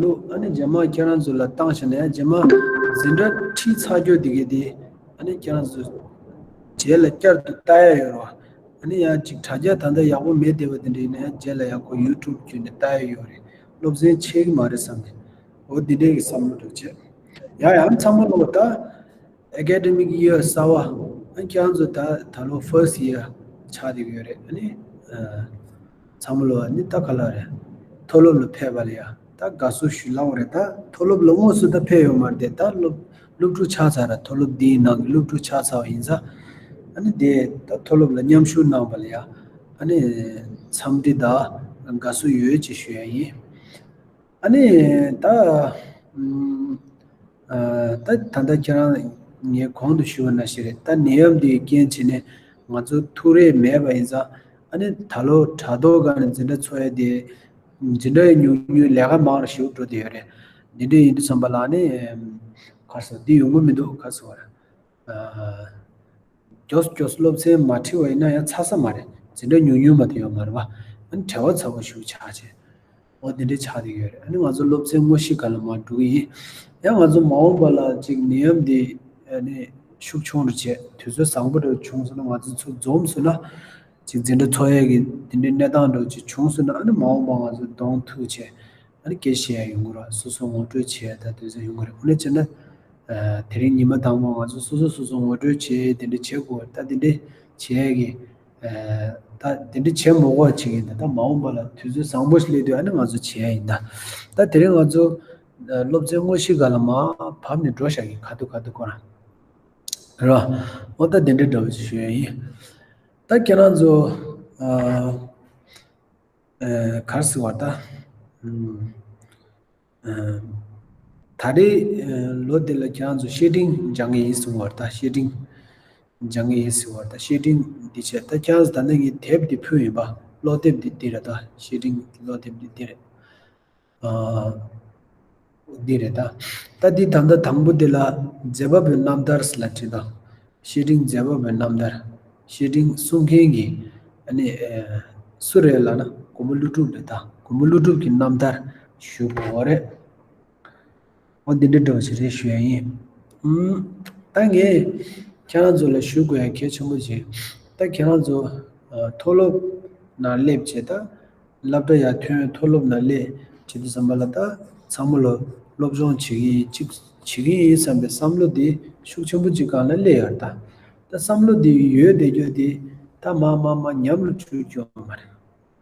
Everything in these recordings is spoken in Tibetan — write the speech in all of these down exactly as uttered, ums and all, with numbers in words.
ལུགས། ཨ་ནི་རྗེས་མ་ཁྱེད་རང་ཚོ་ལ་བཏང་བྱས་ནས་རྗེས་མ་འཛིན་གྲྭ་ཁྲིད་ཚར་རྒྱུ་དེ་གི་དེ་ཨ་ནི་ཁྱེད་རང་ཚོ་རྗེས་ལ་བསྐྱར་དུ་ལྟ་ཡ་ཡོད་རེད་བ། ཨ་ནི་ཡང་ཅིག་དྲ་རྒྱ་ད་ལྟ་ཡག་པོ་མེད་བསྡད་པ་དེ་འདྲ་ཡིན་ན་ཡང་རྗེས་ལ་ཡང་ཁོ་ཡུ་ཊུབ་བརྒྱུད་ནས་ལྟ་ཡ་ཡོད་རེད། སློབ་ཚན་ཆད་གི་མ་རེད་བསམ་ནས། འོ་འདི་འདྲའི་གི་བསམ་བློ་འདྲ་བྱས། ཡང་ཡང་ཚང་མ་ལོག་ད་ཨེ་ཀེ་ཌེ་མིག་ཡི་ཡར་གསར་པ། ཨ་ཁྱེད་རང་ཚོ་ད་ད་ལོ་ཕར་སི་ཡི་ཡར་ཆགས་བསྡད་ཀྱི་ཡོད་རེད། ཨ་ནི་ཨ་ཚང་མ་ལོག་ཨ་ནི་ད་ག་ལ་རེད། མཐོ་སློབ་ལ་ཕེབས་པ་ལ་ཡ་ད་དགའ་བསུ་ཞུ་ལབ་པ་རེད། ད་མཐོ་སློབ་ལ་དངོས་སུ་ད་ཕེབས་ཡོད་མ་རེད་དེ། ད་སློབ་སློབ་ཕྲུག་ཆགས་ཚར་ར། མཐོ་སློབ་འདིའི་ནང་གི་སློབ་ཕྲུག་ཆགས་ཚར་བ་ཡིན་ཙང་། ཨ་ནི་དེ་ད་མཐོ་སློབ་ལ་མཉམ་ཞུགས་གནང་བ་ལ་ཡ་ཨ་ནི་འཚམས་འདྲི་དང་དགའ་བསུ་ཡོད་ཅེས་ཞུ་ཡ་ཡིན། ཨ་ནི་ད་ཨམ་ཨ་ད་ད་ལྟ་ཁྱེད་རང་ངས་གོང་དུ་ཞུས་པ་ནང་བཞིན་རེད། ད་ནད་ཡམས་འདིའི་རྐྱེན་བྱས་ནས་ང་ཚོ་ཐུག་རེས་མེད་པ་ཡིན་ཙང་། ཨ་ནི་ད་ལོ་དྲ་ཐོག་སྒང་ནས་འཛིན་གྲྭ་ཚོགས་ཡ་དེ་འཛིན་གྲྭ་ཡི་ཉུང་ཉུང་ལས་ཀ་མང་རུ་ཞིག་འགྲོ་བསྡད་ཡོད་རེད། འདི་འདྲ་ཡིན་དུས་ཙམ་པ་ལ་ཨ་ནི་ཨམ་ག་རེ་ཟེར། འདི་ཡོང་གི་མི་འདུག་ག་རེ་ཟེར་བ་རེད། ཨ་མགྱོགས་མགྱོགས་སློབ་ཚན་མ་ཁྲིད་པ་ཡིན་ན་ཡང་ཚར་ས་མ་རེད། འཛིན་གྲྭ་ཉུང་ཉུང་མ་གཏོགས་ཡོད་མ་རེད་པ། ཨ་ནི་བྲེལ་བ་ཚ་པོ་ཞིག་ཆགས་བྱས། འོ་འདི་འདྲའི་ཆགས་བསྡད་ཡོད་རེད། ཨ་ནི་ང་ཚོ་སློབ་ཚན་དངོས་གཞི་སྒང་ལ་མར་འགྲོ་གི་ཡིན། ཡང་ང་ཚོ་མ་འོངས་པ་ལ་ཅིག་ནད་ཡམས་འདི་ཨ་ནི་ཤུགས་ཆུང་རུ་བྱས། དུས་ཚོད་བཟང་པོ་འདྲ་བྱུང་སོང་ན། ང་ཚོ་ཚུར་འཛོམས་སོང་ན། ཅིག་འཛིན་གྲྭ་ཚོགས་ཡས་ཀྱི་འདི་འདྲའི་གནས་སྟངས་འདྲ་ཅིག་བྱུང་སོང་ན། ཨ་ནི་མ་འོངས་པ་ང་ཚོ་གདོང་ཐུག་བྱས། ཨ་ནི་སྐད་ཆ་བཤད་ཡ་ཡོང་གི་རེད། སོ་སོ་ངོ་སྤྲོད་བྱེད་ཡ་ད་དུས་ཚོད་ཡོང་གི་རེད། དངོས་གནས་བྱས་ན་ཨ་དེ་རིང་ཉི་མ་དང་པོ་ང་ཚོ་སོ་སོ་སོ་སོ་ངོ་སྤྲོད་བྱེད་དེ་འདྲ་བྱེད་དགོས། ད་དེ་འདྲ་བྱེད་ཡ་གི་ཨ་ད་དེ་འདྲ་བྱེད་མ་དགོས་པ་བྱེད་ཀྱི་ཡིན། ད་ད་མ་འོངས་པ་ལ་དུས་ཚོད་བཟང་པོ་ཞིག་སླེབས་དུས་ཨ་ནི་ང་ཚོ་བྱེད་ཡ་ཡིན། ད་ད་དེ་རིང་ང་ཚོ་ཨ་སློབ་ཚན་དངོས་གཞི་སྒང་ལ་མར་བབས་ནས་འགྲོ་བཞག་གི། ཁ་ཐུག་ཁ་ཐུག་ཁོ་རང་རེད་བ། འོ་ད་དེ་འདྲ་འདྲ་བོ་ཞིག་ཞུ་ཡ་ཡིན། ད་ཁྱེད་རང་ཚོ་ཨ་ཨ་ག་རེ་ཟེར་བ་ད། ཨམ་ཨ་ད་རེས་ཨ་ལོ་འདི་ལ་ཁྱེད་རང་ཚོ་བཤེས་སྤྲིང་སྦྱང་གི་ཡིན་གསུང་བ་རེད། ད་བཤེས་སྤྲིང་སྦྱང་གི་ཡིན་གསུང་བ་རེད། ད་བཤེས་སྤྲིང་འདི་བྱས། ད་ཁྱེད་རང་ཚོ་ད་ནི་ངས་དེབ་འདི་ཕུལ་ཡིན་པ། ཀློག་དེབ་འདི་འདི་རེད། ད་བཤེས་སྤྲིང་ཀློག་དེབ་འདི་འདི་རེད། ཨ་འདི་རེད་ད། ད་འདི་ད་ལྟ་དང་པོ་འདི་ལ་མཛད་པ་པོའི་རྣམ་ཐར་ཟེར་ལབ་བྲིས་དང་། བཤེས་སྤྲིང་མཛད་པ་པོའི་རྣམ་ཐར། བཤེས་སྤྲིང་གསུང་མཁན་གྱི་ཨ་ནི་ཨ་སུ་རེད་ལབ་ན་མགོན་པོ་ཀླུ་སྒྲུབ་རེད། ད་མགོན་པོ་ཀླུ་སྒྲུབ་ཀྱི་རྣམ་ཐར་ཞུ་དགོས་པ་རེད། འོ་འདི་འདྲ་འདྲ་བོ་ཞིག་རེད་ཞུ་ཡ་ཡིན། ཨུམ། ད་ངས་ཁྱེད་རང་ཚོ་ལ་ཞུ་དགོས་ཡ་གལ་ཆེན་པོ་ཅིག་ད་ཁྱེད་རང་ཚོ་ཨ་མཐོ་སློབ་ནང་སླེབས་བྱས། ད་སློབ་གྲྭ་ཡར་ཐོན། མཐོ་སློབ་ནང་སླེབས་བྱེད་དུས་ཙམ་པ་ལ་ད་ཚང་མ་ལོ་སློབ་སྦྱོང་བྱེད་ཀྱི་ཡིན། ཅིག་བྱེད་ཀྱི་ཡིན་བསམ་པའི་བསམ་བློ་དེ་ཤུགས་ཆེན་པོ་ཅིག་སྒང་ལ་སླེབས་ཡོད་རེད། ད་ད་བསམ་བློ་དེ་ཡོད་བསྡད་རྒྱུ་དེ་ད་མར་མར་མར་ཉམས་ལ་འགྱུར་རྒྱུ་མ་རེད།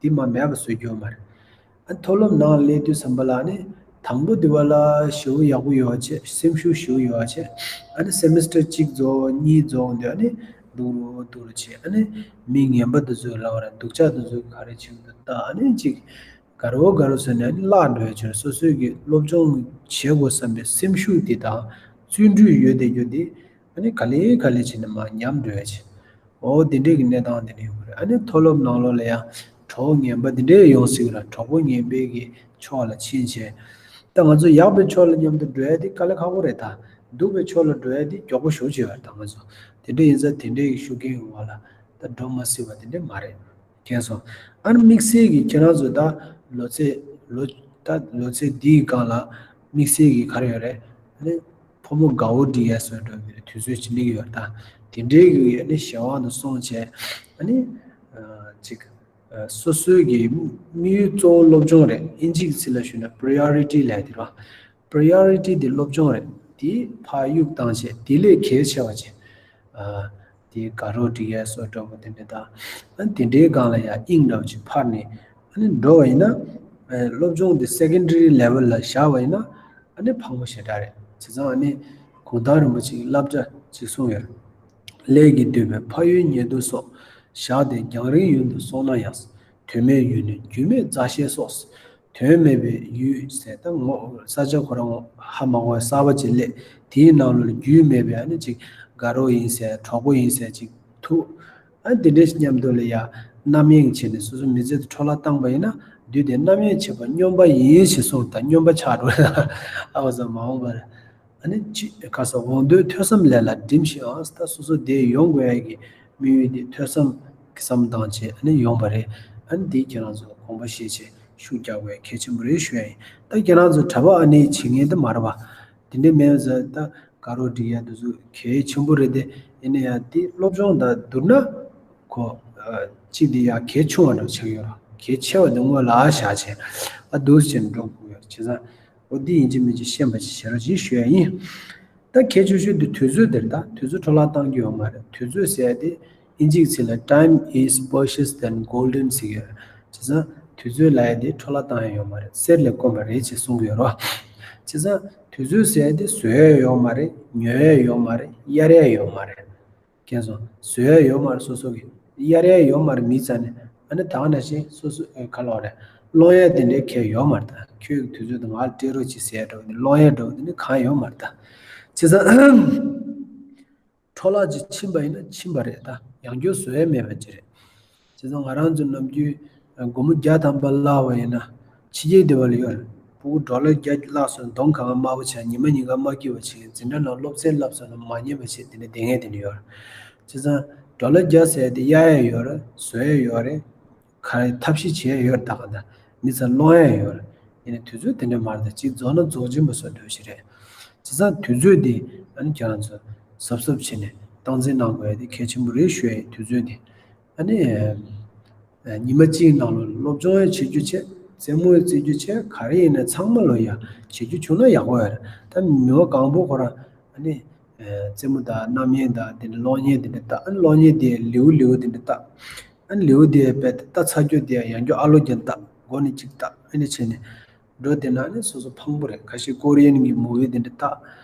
དེ་མར་མེད་པ་བཟོ་རྒྱུ་མ་རེད། ཨ་མཐོ་སློབ་ནང་སླེབས་དུས་ཙམ་པ་ལ་ཨ་ནི་དང་པོ་དེ་བ་ལ་ཞེ་པོ་ཡག་པོ་ཡོད་པ་བྱས། སེམས་ཤུགས་ཞེ་པོ་ཡོད་པ་བྱས། ཨ་ནི་སེ་མི་སི་ཊར་གཅིག་རྫོགས། གཉིས་རྫོགས་འདི་ཨ་ནི་སྡུག་རུ་སྡུག་རུ་བྱས། ཨ་ནི་མི་ངན་པ་དེ་ཚོས་ལབ་པ་རེད། སྡུག་ཅག་དེ་ཚོས་ག་རེ་བྱེད་ཀྱི་འདུག་ད་ཨ་ནི་ཅིག་དགའ་རོ་དགའ་རོ་བཟོས་ནས་ཨ་ནི་བརླག་འགྲོ་ཡ་བྱས། སོ་སོས་ཀྱི་སློབ་སྦྱོང་བྱེད་དགོས་བསམ་པའི་སེམས་ཤུགས་དེ་དང་བརྩོན་འགྲུས་ཡོད་བསྡད་རྒྱུ་དེ་ཨ་ནི་ག་ལེ་ག་ལེ་བྱས་ནས་མར་ཉམས་འགྲོ་ཡ་བྱས། འོ་དེ་འདྲའི་གི་གནས་སྟངས་དེ་འདྲ་ཡོང་གི་རེད། ཨ་ནི་མཐོ་སློབ་ནང་ལོགས་ལ་ཡང་གྲོགས་པོ་ངན་པ་དེ་འདྲའི་ཡོང་སྲིད་ཀྱི་རེད། གྲོགས་པོ་ངན་པའི་གི་ཕྱོགས་ལ་ཕྱིན་བྱས། ད་ང་ཚོ་ཡག་པའི་ཕྱོགས་ལ་མཉམ་དུ་འགྲོ་ཡ་དེ་དཀའ་ལས་ཁག་པོ་རེད། ད་སྡུག་པའི་ཕྱོགས་ལ་འགྲོ་ཡ་དེ་མགྱོགས་པོ་ཞེ་པོ་ཅིག་ཡོད་རེད། ད་ང་ཚོ་དེ་འདྲ་ཡིན་ཙང་དེ་འདྲའི་གི་ཤུགས་རྐྱེན་ཡོང་བ་ལ་ད་འགྲོ་མ་སྲིད་པ་དེ་འདྲ་མ་རེད། མཁྱེན་སོང་། ཨ་ནི་དམིགས་བསལ་གྱི་ཁྱེད་རང་ཚོ་ད་ལོ་ཚད་ལོ་ད་ལོ་ཚད་འདིའི་སྒང་ལ་དམིགས་བསལ་གྱི་ག་རེ་ཡོད་རེད། ཨ་ནི་ཕོ་མོ་དགའ་བོ་སྒྲིག་ཡས་བཟོ་འགྲོ་གི་རེད། དུས་ཚོད་ཅིག་སླེབས་ཀྱི་ཡོད་རེད། ད་དེ་འདྲའི་གི་ཨ་ནི་གཞན་དབང་དུ་སོང་བྱས། ཨ་ནི་ཨ་ཅིག་ཨ་སོ་སོའི་གི་དམིགས་ཡུལ་གཙོ་བོ་སློབ་སྦྱོང་རེད། ཨིན་ཇིའི་ཚིག་ལ་ཞུས་ན་པི་རི་ཡོ་རི་ཊི་ལབ་ཡ་དེ་རེད་བ། པི་རི་ཡོ་རི་ཊི་དེ་སློབ་སྦྱོང་རེད། དེ་ཕར་གཡུག་བཏང་བྱས་དེ་ལས་གལ་ཆེ་བ་བྱས། ཨ་དེ་དགའ་རོགས་སྒྲིག་ཡས་བཟོ་འདྲ་པོ་དེ་འདྲ་དང་། ཨ་དེ་འདྲའི་སྒང་ལ་ཡང་དབྱིངས་འདྲ་པོ་ཅིག་འཕར་ནས་ཨ་ནི་འགྲོ་བ་ཡིན་ན། ཨ་སློབ་སྦྱོང་དེ་སེ་ཀན་ཌ་རི་ལེ་ཝལ་ལ་བཞག་པ་ཡིན་ན་ཨ་ནི་ཕངས་པོ་ཞེ་དྲག་རེད། བྱས་ཙང་ཨ་ནི་གུང་ཐང་རིན་པོ་ཆེ་གི་བསླབ་བྱ་ཅིག་གསུངས་ཡོད། ལས་ཀྱིས་བསྡུས་པའི་ཕ་ཡུལ་ཉེ་དུ་སོགས། བཞག་སྟེ་རྒྱང་རིང་ཡུལ་དུ་སོང་ན་ཡང་། དོན་མེད་ཡུལ་ནི་རྒྱུས་མེད་རྩ་ཤེས་སོགས། དོན་མེད་པའི་ཡུལ་ཟེར་ད་ངོ་ས་ཆ་ཁོ་རང་ཧ་མ་གོ་བའི་གསར་པ་ཅིག་སླེབས། དེའི་ནང་ལོགས་ལ་རྒྱུས་མེད་པའི་ཨ་ནི་ཅིག་དགའ་རོགས་ཡིན་ཟེར་གྲོགས་པོ་ཡིན་ཟེར་ཅིག་ཐུག་ཨ་འདི་འདྲའི་མཉམ་དུ་ལ་ཡ་རྣམ་གཡེང་བྱས་ནས་སོ་སོའི་མི་ཚེ་དེ་འཕྲོ་བརླག་བཏང་པ་ཡིན་ན། དུས་དེ་རྣམ་གཡེང་བྱེད་པ་སྨྱོན་པ་ཡིན་ཞེས་གསུངས། ད་སྨྱོན་པ་ཆགས་འགྲོ་ཨ་བ་ཟ་མ་འོངས་པར། ཨ་ནི་ཅི་ཁ་ས་འོང་དུས་ཐོས་བསམ་ལས་ལ་བསྒྲིམས་ཤིག་ཨང་། ད་སོ་སོ་དེ་ཡོང་དགོས་ཡ་གི་དམིགས་ཡུལ་དེ་ཐོས་བསམ་གྱི་བསམ་སྟངས་བྱས་ཨ་ནི་ཡོང་པ་རེད། ཨ་ནི་འདི་ཁྱེད་རང་ཚོ་དགོངས་པ་བཞེས་བྱས། ཤུགས་རྒྱག་དགོས་གལ་ཆེན་པོ་རེད་ཞུ་ཡ་ཡིན། ད་ཁྱེད་རང་ཚོ་གྲྭ་པ་ཨ་ནེ་བྱེད་མཁན་དེ་མ་རེད་པ། དེ་འདྲའི་མེད་ཟེར་ད་དགའ་རོགས་སྒྲིག་ཡ་དེ་ཚོ་གལ་ཆེན་པོ་རེད་དེ། ཡིན་ན་ཡང་དེ་སློབ་སྦྱོང་དང་བསྡུར་ན་ཁོ་གཅིག་དེ་ཡང་གལ་ཆུང་བ་འདྲ་ཆགས་ཡོད་ར། གལ་ཆེ་བ་དེ་སྔོན་ལ་བཞག་བྱས་ཨ་འདུག་སེ་འགྲོ་དགོས་ཡོད། བྱས་ཙང་འོ་འདི་ཡིན་གཅིག་མིན་གཅིག་ཤེས་པ་ཅིག་བྱེད་རོགས་གྱིས་ཞུ་ཡ་ཡིན། ད་གལ་ཆེ་ཤོས་དེ་དུས་ཚོད་དེ་རེད། ད་དུས་ཚོད་འཕྲོ་བརླག་བཏང་རྒྱུ་ཡོད་མ་རེད། དུས་ཚོད་ཟེར་ཡ་དེ་ཨིན་ཇིའི་ཚིག་ལ་time is precious than golden ཟེར་གྱི་ཡོད། བྱས་ཙང་དུས་ཚོད་ལབ་ཡ་དེ་འཕྲོ་བརླག་བཏང་ཡ་ཡོད་མ་རེད། གསེར་ལས་དཀོན་པ་རེད་ཅེས་གསུང་གི་ཡོད་རེད་བ། བྱས་ཙང་དུས་ཚོད་ཟེར་ཡ་དེ་བཟོ་ཡ་ཡོད་མ་རེད། ཉོ་ཡ་ཡོད་མ་རེད། གཡར་ཡ་ཡོད་མ་རེད། མཁྱེན་སོང་། བཟོ་ཡ་ཡོད་མ་རེད་སོ་སོ་གི། གཡར་ཡ་ཡོད་མ་རེད་མི་ཙམ་ནས། ཨ་ནི་ད་ག་ནང་བཞིན་སོ་སོ་ཨེ་ག་ལབ་རེད། སློང་ཡ་དེ་འདྲའི་གལ་ཡོད་མ་རེད་ད། ཁྱོད་ཀྱི་དུས་ཚོད་དེ་ང་ལ་སྤྲད་རོགས་གྱིས་ཟེར་ཡ་འདྲ་བོ་དེ། སློང་ཡ་འདྲ་བོ་དེ་ནི་གང་ཡོད་མ་རེད་ད། བྱས་ཙང་འཕྲོ་བརླག་ཅིག་ཕྱིན་པ་ཡིན་ན་ཕྱིན་པ་རེད་ད། ཡང་བསྐྱར་བཟོ་ཡ་མེད་པ་ཅིག་རེད། བྱས་ཙང་ང་རང་ཚོ་ནམ་རྒྱུན་སྒོར་མོ་བརྒྱ་ཐམ་པ་བརླག་པ་ཡིན་ན་ཕྱི་རྒྱལ་སྡེ་བ་ལ་ཡོད་རེད། ཕྲུ་གུ་ཌོ་ལར་བརྒྱ་བརླག་སོང་ན་གདོང་གང་ག་དམར་པོ་ཆགས། ཉི་མ་ཉིན་གང་མ་སྐྱིད་པ་བྱེད། འཛིན་གྲྭ་ནང་སློབ་ཚན་བསླབ་སོང་ན་མ་ཉན་པ་བྱེད། དེ་འདྲ་བསྡད་མཁན་དེ་འདྲ་ཡོད་རེད། བྱས་ཙང་ཌོ་ལར་བརྒྱ་ཟེར་ཡ་དེ་གཡར་ཡ་ཡོད་རེད། བཟོ་ཡ་ཡོད་རེད། ག་རེ་ཐབས་ཤེས་བྱེད་ཡ་ཡོད་རེད། ད་ག་ད་མི་ཚང་སློང་ཡ་ཡོད་རེད། ཡིན་ནའི་དུས་ཚོད་དེ་འདྲ་མ་རེད་ད། གཅིག་རྫོགས་ན་རྫོགས་ཀྱིན་པ་བཟོ་འདྲ་ཞིག་རེད། བྱས་ཙང་དུས་ཚོད་དེ་ཨ་ནི་ཁྱེད་རང་ཚོ་གཟབ་གཟབ་བྱས་ནས་སྟངས་འཛིན་གནང་དགོས་ཡ་དེ་གལ་ཆེན་པོ་རེད་ཞུ་ཡ་ཡིན། དུས་ཚོད་དེ་ཨ་ནི་ཉི་མ་གཅིག་ནང་ལ་སློབ་སྦྱོང་ཡང་བྱེད་རྒྱུ་བྱས། རྩེད་མོ་ཡང་རྩེ་རྒྱུ་བྱས། ག་རེ་ཡིན་ན་ཚང་མ་ལོ་ཡ་བྱེད་རྒྱུ་བྱུང་ན་ཡག་པོ་ཡོད་རེད། ད་མི་མང་གང་པོ་ཁོ་རང་ཨ་ནི་རྩེད་མོ་དང་རྣམ་གཡེང་དང་དེ་འདྲ་གློག་བརྙན་དེ་འདྲ་ལྟ། ཨ་ནི་གློག་བརྙན་དེ་ལེའུ་ལེའུ་དེ་འདྲ་ལྟ། ཨ་ནི་ལེའུ་དེ་རྦད་དེ་ལྟ་ཚར་རྒྱུ་དེ་ཡང་བསྐྱར་ཨ་ལོ་བརྒྱབ་ལྟ། མགོ་ནས་གཅིག་ལྟ། ཨ་ནི་བྱས་ནས་འགྲོ་བསྡད་ན་ཨ་ནི་སོ་སོ་ཕངས་པོ་རེད། ཁ་ཤས་ཀོ་རི་ཡན་གྱི་མུ་ཝི་དེ་འདྲ་ལྟ།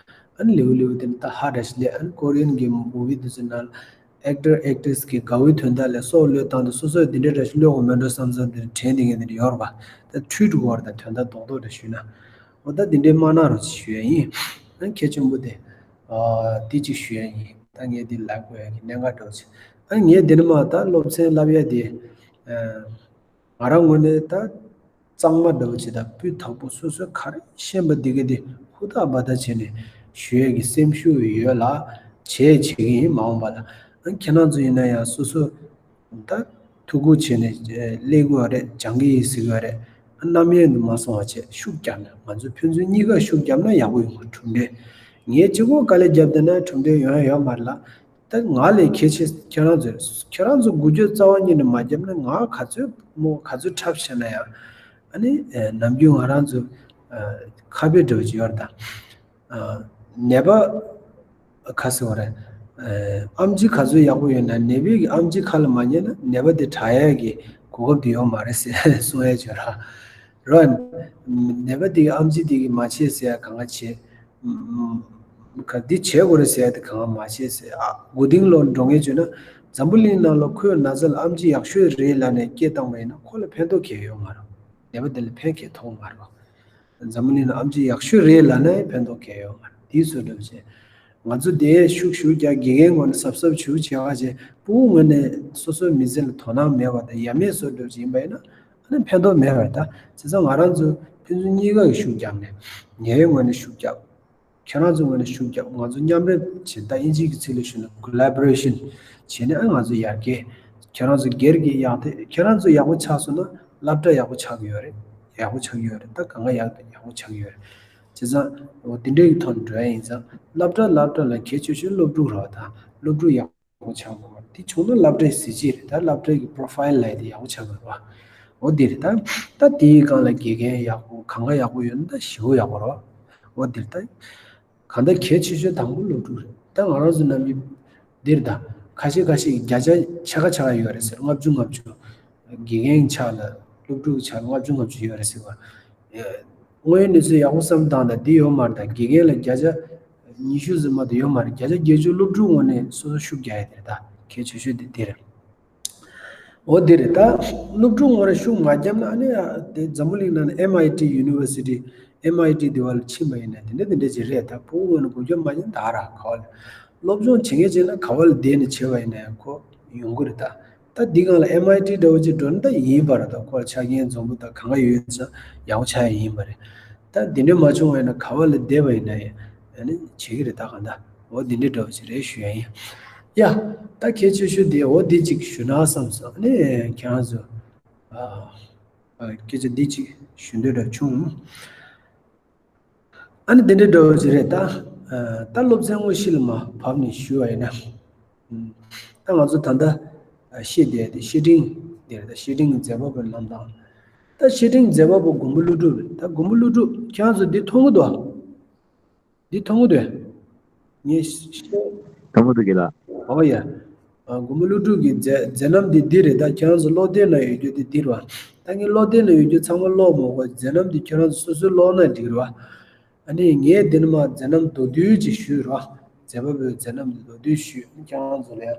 ཨ་ནི་ལེའུ་ལེའུ་དེ་འདྲ་ལྟ་ཧ་འདྲ་ཞིག་ལས། ཨ་ནི་ཀོ་རི་ཡན་གྱི་མུ་ཝི་དེ་ཚོའི་ནང་ལ་ཨེག་ཊར་ཨེག་ཊྲེ་སི་གི་དགའ་བོའི་དོན་དག་ལས་སྲོག་བློས་བཏང་དུས་སོ་སོས་དེ་འདྲའི་འདྲ་ཞིག་བློས་དགོས་མེད་འགྲོ་བསམ་བསམ་དེ་འདྲ་དྲན་བསྡད་མཁན་དེ་འདྲ་ཡོད་རེད་པ། ད་འཁྲུལ་འགྲོ་གི་རེད། ད་དོན་དག་རྡོག་རྡོག་འདྲ་ཞུས་ན། འོ་ད་དེ་འདྲའི་མ་གནང་རོགས་ཞུ་ཡ་ཡིན། ཨ་ནི་གལ་ཆེན་པོ་དེ་ཨ་དེ་གཅིག་ཞུ་ཡ་ཡིན། ད་ངས་དེ་ལབ་དགོས་ཡ་གི་གནད་འགག་འདྲ་བོ་ཅིག་ཨ་ནི་ངས་དེ་ནས་མར་ད་སློབ་ཚན་བསླབ་ཡ་དེ་ཨ་ང་རང་ངོས་ནས་ད་གཙང་མ་འདྲ་བོ་ཅིག་དང་སྤུས་དག་པོ་སོ་སོས་ག་རེ་ཤེས་པ་འདི་ག་དེ་ཧུར་ཐག་འབད་ཐག་བྱས་ནས་ཞུ་ཡས་ཀྱི་སེམས་ཤུགས་ཡོད་ལ་བྱས་བྱེད་ཀྱི་ཡིན། མ་འོངས་པ་ལ་ཨ་ཁྱེད་རང་ཚོ་ཡིན་ན་ཡང་སོ་སོ་ད་ཐུགས་ཁུར་བྱས་ནས་ཨེ་སླེབས་ཀྱི་ཡོད་རེད། སྦྱང་གི་ཡིན་ཟེར་གྱི་ཡོད་རེད། ཨ་རྣམ་གཡེང་དུ་མ་སོང་བ་བྱས་ཤུགས་རྒྱབ་ན། ང་ཚོ་ཕན་ཚུན་གཉིས་ཀ་ཤུགས་རྒྱབ་ན་ཡག་པོ་ཡོང་གི། གྲུབ་འབྲས་ངས་གཅིག་པོ་དཀའ་ལས་བརྒྱབ་བསྡད་ན་གྲུབ་འབྲས་ཡོང་ཡ་ཡོད་མ་རེད་ལ། ད་ང་ལས་གལ་ཆེ་ཁྱེད་རང་ཚོ་རེད། ཁྱེད་རང་ཚོ་འགུལ་སྐྱོད་རྩ་བ་ཉིད་ནས་མ་བརྒྱབ་ན་ང་ག་ཚོད་མོ་ག་ཚོད་འཁྲབ་བྱས་ན་ཡང་ཨ་ནི་ཨེ་ནམ་རྒྱུན་ང་རང་ཚོ་ཨ་ཁ་དཔེ་འདྲ་བོ་ཅིག་ཡོད་རེད་ད། ཨ་ནད་པ་ག་ཟེར་བ་རེད། ཨེ་ཨེམ་ཆི་ག་ཚོད་ཡག་པོ་ཡོད་ན་ནད་པའི་གི་ཨེམ་ཆི་ཁ་ལ་མ་ཉན་ན་ནད་པ་དེ་དྲག་ཡས་ཀྱི་གོ་སྐབས་དེ་ཡོད་མ་རེད་ཟེར་གསུང་ཡས་ཅིག་ཡོད་ར། ར། ནད་པ་དེ་གི་ཨེམ་ཆི་དེ་གི་མ་བྱེད་ཟེར་ཡ་གང་ག་བྱེད། ག་འདི་བྱེད་དགོས་རེད་ཟེར་ཡ་དེ་གང་མ་བྱེད་ཟེར། ཨ་མགོ་རྟིང་སློག་འགྲོ་མཁན་བྱུང་ན་འཛམ་བུ་གླིང་ནང་ལ་ཁོའི་ན་ཚ་ལ་ཨེམ་ཆི་ཡག་ཤོས་རེད་ལབ་ནས་སྐད་བཏང་བ་ཡིན་ན་ཁོ་ལ་ཕན་ཐོགས་གང་ཡང་ཡོད་མ་རེད། ནད་པ་དེ་ལ་ཕན་གང་ཡང་ཐོགས་མ་རེད། འཛམ་བུ་གླིང་ལ་ཨེམ་ཆི་ཡག་ཤོས་རེད་ལབ་ནའི་ཕན་ཐོགས་གང་ཡང་ཡོད་མ་རེད། དེའི་བཟོ་འདྲ་བྱས། ང་ཚོ་དེ་ཤུགས་ཤུགས་རྒྱག་དགེ་རྒན་ངོས་ནས་གཟབ་གཟབ་ཞུ་བྱེད་ཁ་བྱས། ཕྲུ་གུ་ངོས་ནས་སོ་སོའི་མི་ཚེ་ལ་དོ་སྣང་མེད་པ་དང་ཡ་མེད་བཟོ་འདྲ་བྱས་ཡིན་པ་ཡིན་ན་ཨ་ནི་ཕན་ཐོགས་མེད་པ་རེད་ད། བྱས་ཙང་ང་རང་ཚོ་ཕན་ཚུན་གཉིས་ཀ་གིས་ཤུགས་བརྒྱབ་ནས་ངའི་ངོས་ནས་ཤུགས་བརྒྱབ། ཁྱེད་རང་ཚོའི་ངོས་ནས་ཤུགས་བརྒྱབ། ང་ཚོ་མཉམ་རུབ་བྱས། ད་ཨིན་ཇིའི་གི་ཚིག་ལ་ཞུས་ན་collaboration བྱས་ནས་ཨ་ང་ཚོ་ཡར་རྒྱས། ཁྱེད་རང་ཚོ་སྒེར་གྱི་ཡག་དེ་ཁྱེད་རང་ཚོ་ཡག་པོ་ཆགས་སོང་ན་སློབ་གྲྭ་ཡག་པོ་ཆགས་ཀྱི་ཡོད་རེད། ཡག་པོ་ཆགས་ཀྱི་ཡོད་རེད། ད་གང་ག་ཡག་ཡག་པོ་ཆགས་ཀྱི་ཡོད་རེད། བྱས་ཙང་འོ་དེ་འདྲའི་གི་ཐོག་ནས་འགྲོ་ཡ་ཡིན་ཙང་སློབ་གྲྭ་སློབ་གྲྭ་ལ་གལ་ཆེ་ཤོས་སློབ་ཕྲུག་རེད་པ། ད་སློབ་ཕྲུག་ཡག་པོ་ཆགས་དགོས་པ་དེ་བྱུང་ན་སློབ་གྲྭའི་གཟི་བརྗིད་རེད། ད་སློབ་གྲྭའི་གི་profile ལབ་ཡ་དེ་ཡག་པོ་ཆགས་དགོས་པ། འོ་དེ་རེད། ད་ད་དེའི་སྒང་ལ་དགེ་རྒན་ཡག་པོ་གང་ག་ཡག་པོ་ཡོད་ན་ད་ཞེ་པོ་ཡག་པོ་རེད་པ། འོ་དེ་རེད། ད་གང་ལྟར་གལ་ཆེ་ཤོས་དང་པོ་སློབ་ཕྲུག་རེད། ད་ང་རང་ཚོ་ནམ་རྒྱུན་འདིར་ད་ཁ་ཤས་ཁ་ཤས་ཀྱིས་བརྒྱ་ཆ་ཕྱེད་ཀ་ཕྱེད་ཀ་ཡོད་རེད་ཟེར། ལྔ་བཅུ་ལྔ་བཅུ། དགེ་རྒན་ཕྱག་ལ་སློབ་ཕྲུག་གི་ཕྱག་ལ་ལྔ་བཅུ་ལྔ་བཅུ་ཡོད་རེད་ཟེར་བ། དངོས་ཡོད་གནས་ཚུལ་ཡག་པོ་བསམ་བཏང་དང་འདི་ཡོད་མ་རེད། ད་དགེ་རྒན་ལ་བརྒྱ་ཆ་ཉི་ཤུ་ཟེར་མ་གཏོགས་ཡོད་མ་རེད། བརྒྱ་ཆ་བརྒྱད་ཅུ་སློབ་ཕྲུག་ངོས་ནས་སོ་སོ་ཤུགས་རྒྱག་ཡ་དེ་རེད། ད་གལ་ཆེ་ཤོས་དེ་དེ་རེད། འོ་དེ་རེད། ད་སློབ་ཕྲུག་ངོས་ནས་ཤུགས་མ་བརྒྱབ་ན་ཨ་ནི་དེ་འཛམ་བུ་གླིང་ནང་ནས་ཨེམ་ཨའི་ཊི་ཡུ་ནི་ཝར་སི་ཊི་ཨེམ་ཨའི་ཊི་དེ་བ་ལ་ཕྱིན་པ་ཡིན་ན་དེ་འདྲ་དེ་འདྲ་ཅིག་རེད། ད་ཕྲུ་གུ་ངོས་ནས་འགུལ་སྐྱོད་མ་བྱས་ན་ད་ར་ག་བ་ལ་སློབ་སྦྱོང་བྱེད་མཁན་བྱས་ན་ག་བ་ལ་བསྡད་ནས་བྱས་པ་ཡིན་ན་ཡང་ཁོ་ཡོང་གི་རེད། ད་ད་འདི་སྒང་ལ་ཨེམ་ཨའི་ཊི་འདྲ་བོ་ཅིག་འགྲོ་ན་ད་ཡིན་པ་རེད། ད་ཁོ་ལ་ཆ་རྐྱེན་འཛོམས་པོ་ད་གང་ག་ཡོད་ཙང་ཡག་པོ་ཆགས་ཡ་ཡིན་པ་རེད། ད་འདི་འདྲ་མ་བྱུང་བ་ཡིན་ན་ག་བ་ལ་བསྡད་པ་ཡིན་ན་ཡང་ཨ་ནི་བྱེད་ཀྱི་རེད། ད་གང་ལྟར་འོ་འདི་འདྲ་འདྲ་བོ་ཅིག་རེད་ཞུ་ཡ་ཡིན། ཡ། ད་གལ་ཆེ་ཤོས་དེ་འོ་འདི་ཅིག་ཞུ་ན་བསམ་སོང་། ཨ་ནི་ཁྱེད་རང་ཚོ་ཨ་ ཨ་སྐད་ཆ་འདི་གཅིག་ཞུ་འདོད་འདྲ་བྱུང་། ཨ་ནི་དེ་འདྲའི་འདྲ་བོ་ཅིག་རེད་ད། ཨ་ད་སློབ་ཚན་དངོས་གཞི་ལ་མར་བབས་ནས་ཞུ་བ་ཡིན་ན། ཨ་ད་ང་ཚོ་ད་ལྟ་ཨ་བཤད་བསྡད་དེ་བཤེས་སྤྲིང་དེ་རེད། ད་བཤེས་སྤྲིང་གི་མཛད་པ་པོའི་རྣམ་ཐར། ད་བཤེས་སྤྲིང་མཛད་པ་པོ་མགོན་པོ་ཀླུ་སྒྲུབ་རེད། ད་མགོན་པོ་ཀླུ་སྒྲུབ་ཁྱེད་རང་ཚོ་འདི་མཐོང་གི་འདུག་འདི་མཐོང་གི་འདུག་ངས་ཤེས། མཐོང་གི་འདུག་གི་ལ། ཨོ་ཡ། ཨ་མགོན་པོ་ཀླུ་སྒྲུབ་ཀྱི་མཛད་མཛད་རྣམ་འདི་འདི་རེད། ད་ཁྱེད་རང་ཚོ་ཀློག་དེབ་ནང་ཡོད་རྒྱུ་འདི་འདི་རེད་བ། ད་ངས་ཀློག་དེབ་ནང་ཡོད་རྒྱུ་ཚང་མ་ཀློག་མ་དགོས། མཛད་རྣམ་འདི་ཁྱེད་རང་ཚོ་སོ་སོས་ཀློག་ན་འགྲིག་རེད་བ། ཨ་ནི་ངས་འདི་ནས་མར་མཛད་རྣམ་མདོར་བསྡུས་ཅིག་ཞུས་རེད་བ། མཛད་པ་པོའི་མཛད་རྣམ་འདི་མདོར་བསྡུས་ཞུས། ཁྱེད་རང་ཚོ་ལ་ཡང་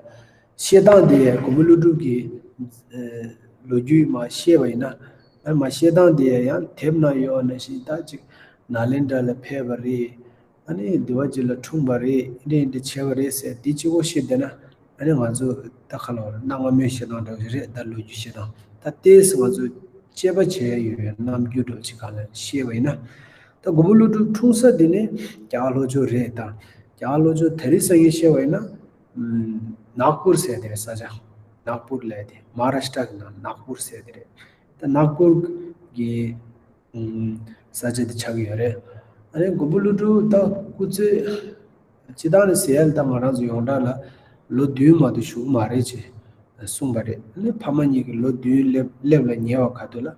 བཤད་སྟངས་དེ་མགོན་པོ་ཀླུ་སྒྲུབ་ཀྱི་ཨ་ལོ་རྒྱུས་མར་བཤད་པ་ཡིན་ན། ཨ་མར་བཤད་སྟངས་དེ་ཡང་དེབ་ནང་ཡོད་པ་ནང་བཞིན་ད་ཅིག་ནཱ་ལེནྡྲ་ལ་ཕེབས་པ་རེད། ཨ་ནི་འདི་བ་ཅིག་ལ་འཁྲུངས་པ་རེད། འདི་འདི་བྱས་པ་རེད་ཟེར་འདི་གཅིག་པོ་བཤད་བསྡད་ན། ཨ་ནི་ང་ཚོ་ད་ཁ་ལོ་གནའ་སྔ་མོའི་བཤད་སྟངས་འདྲ་བོ་ཞིག་རེད། ད་ལོ་རྒྱུས་བཤད་སྟངས་ད་ལྟའི་ང་ཚོ་དཔྱད་པ་བྱས་ཡོད་པའི་རྣམ་འགྱུར་འདྲ་བོ་ཅིག་སྒང་ལ་བཤད་པ་ཡིན་ན། ད་མགོན་པོ་ཀླུ་སྒྲུབ་འཁྲུངས་ས་འདི་ནི་རྒྱ་གར་ལྷོ་ཕྱོགས་རེད། ད་རྒྱ་གར་ལྷོ་ཕྱོགས་དེ་རིང་སང་ཉིན་བཤད་པ་ཡིན་ན། ཨམ་ནཱག་པུར་ཟེར་དེ་རེད། ས་ཆ་ནཱག་པུར་ལབ་དེ་མ་ཧཱ་རཱ་ཤི་ཏྲ་གི་ནང་ནཱག་པུར་ཟེར་དེ་རེད། ད་ནཱག་པུར་གྱི་ཨམ་ས་ཆ་དེ་ཆགས་ཀྱི་ཡོད་རེད། ཨ་ནི་མགོན་པོ་ཀླུ་སྒྲུབ་ད་སྐུ་ཚེ་སྤྱི་བཏང་ནས་ཟེར་ཡ་ལ་ད་ང་རང་ཚོ་ཡོངས་གྲགས་ལ་ལོ་བདུན་མ་གཏོགས་བཞུགས་མ་རེད་ཅེས་གསུངས་པ་རེད། ཨ་ནི་ཕ་མ་གཉིས་ཀྱིས་ལོ་བདུན་སླེབས་སླེབས་ལ་ཉེ་བ་ག་དུས་ལ་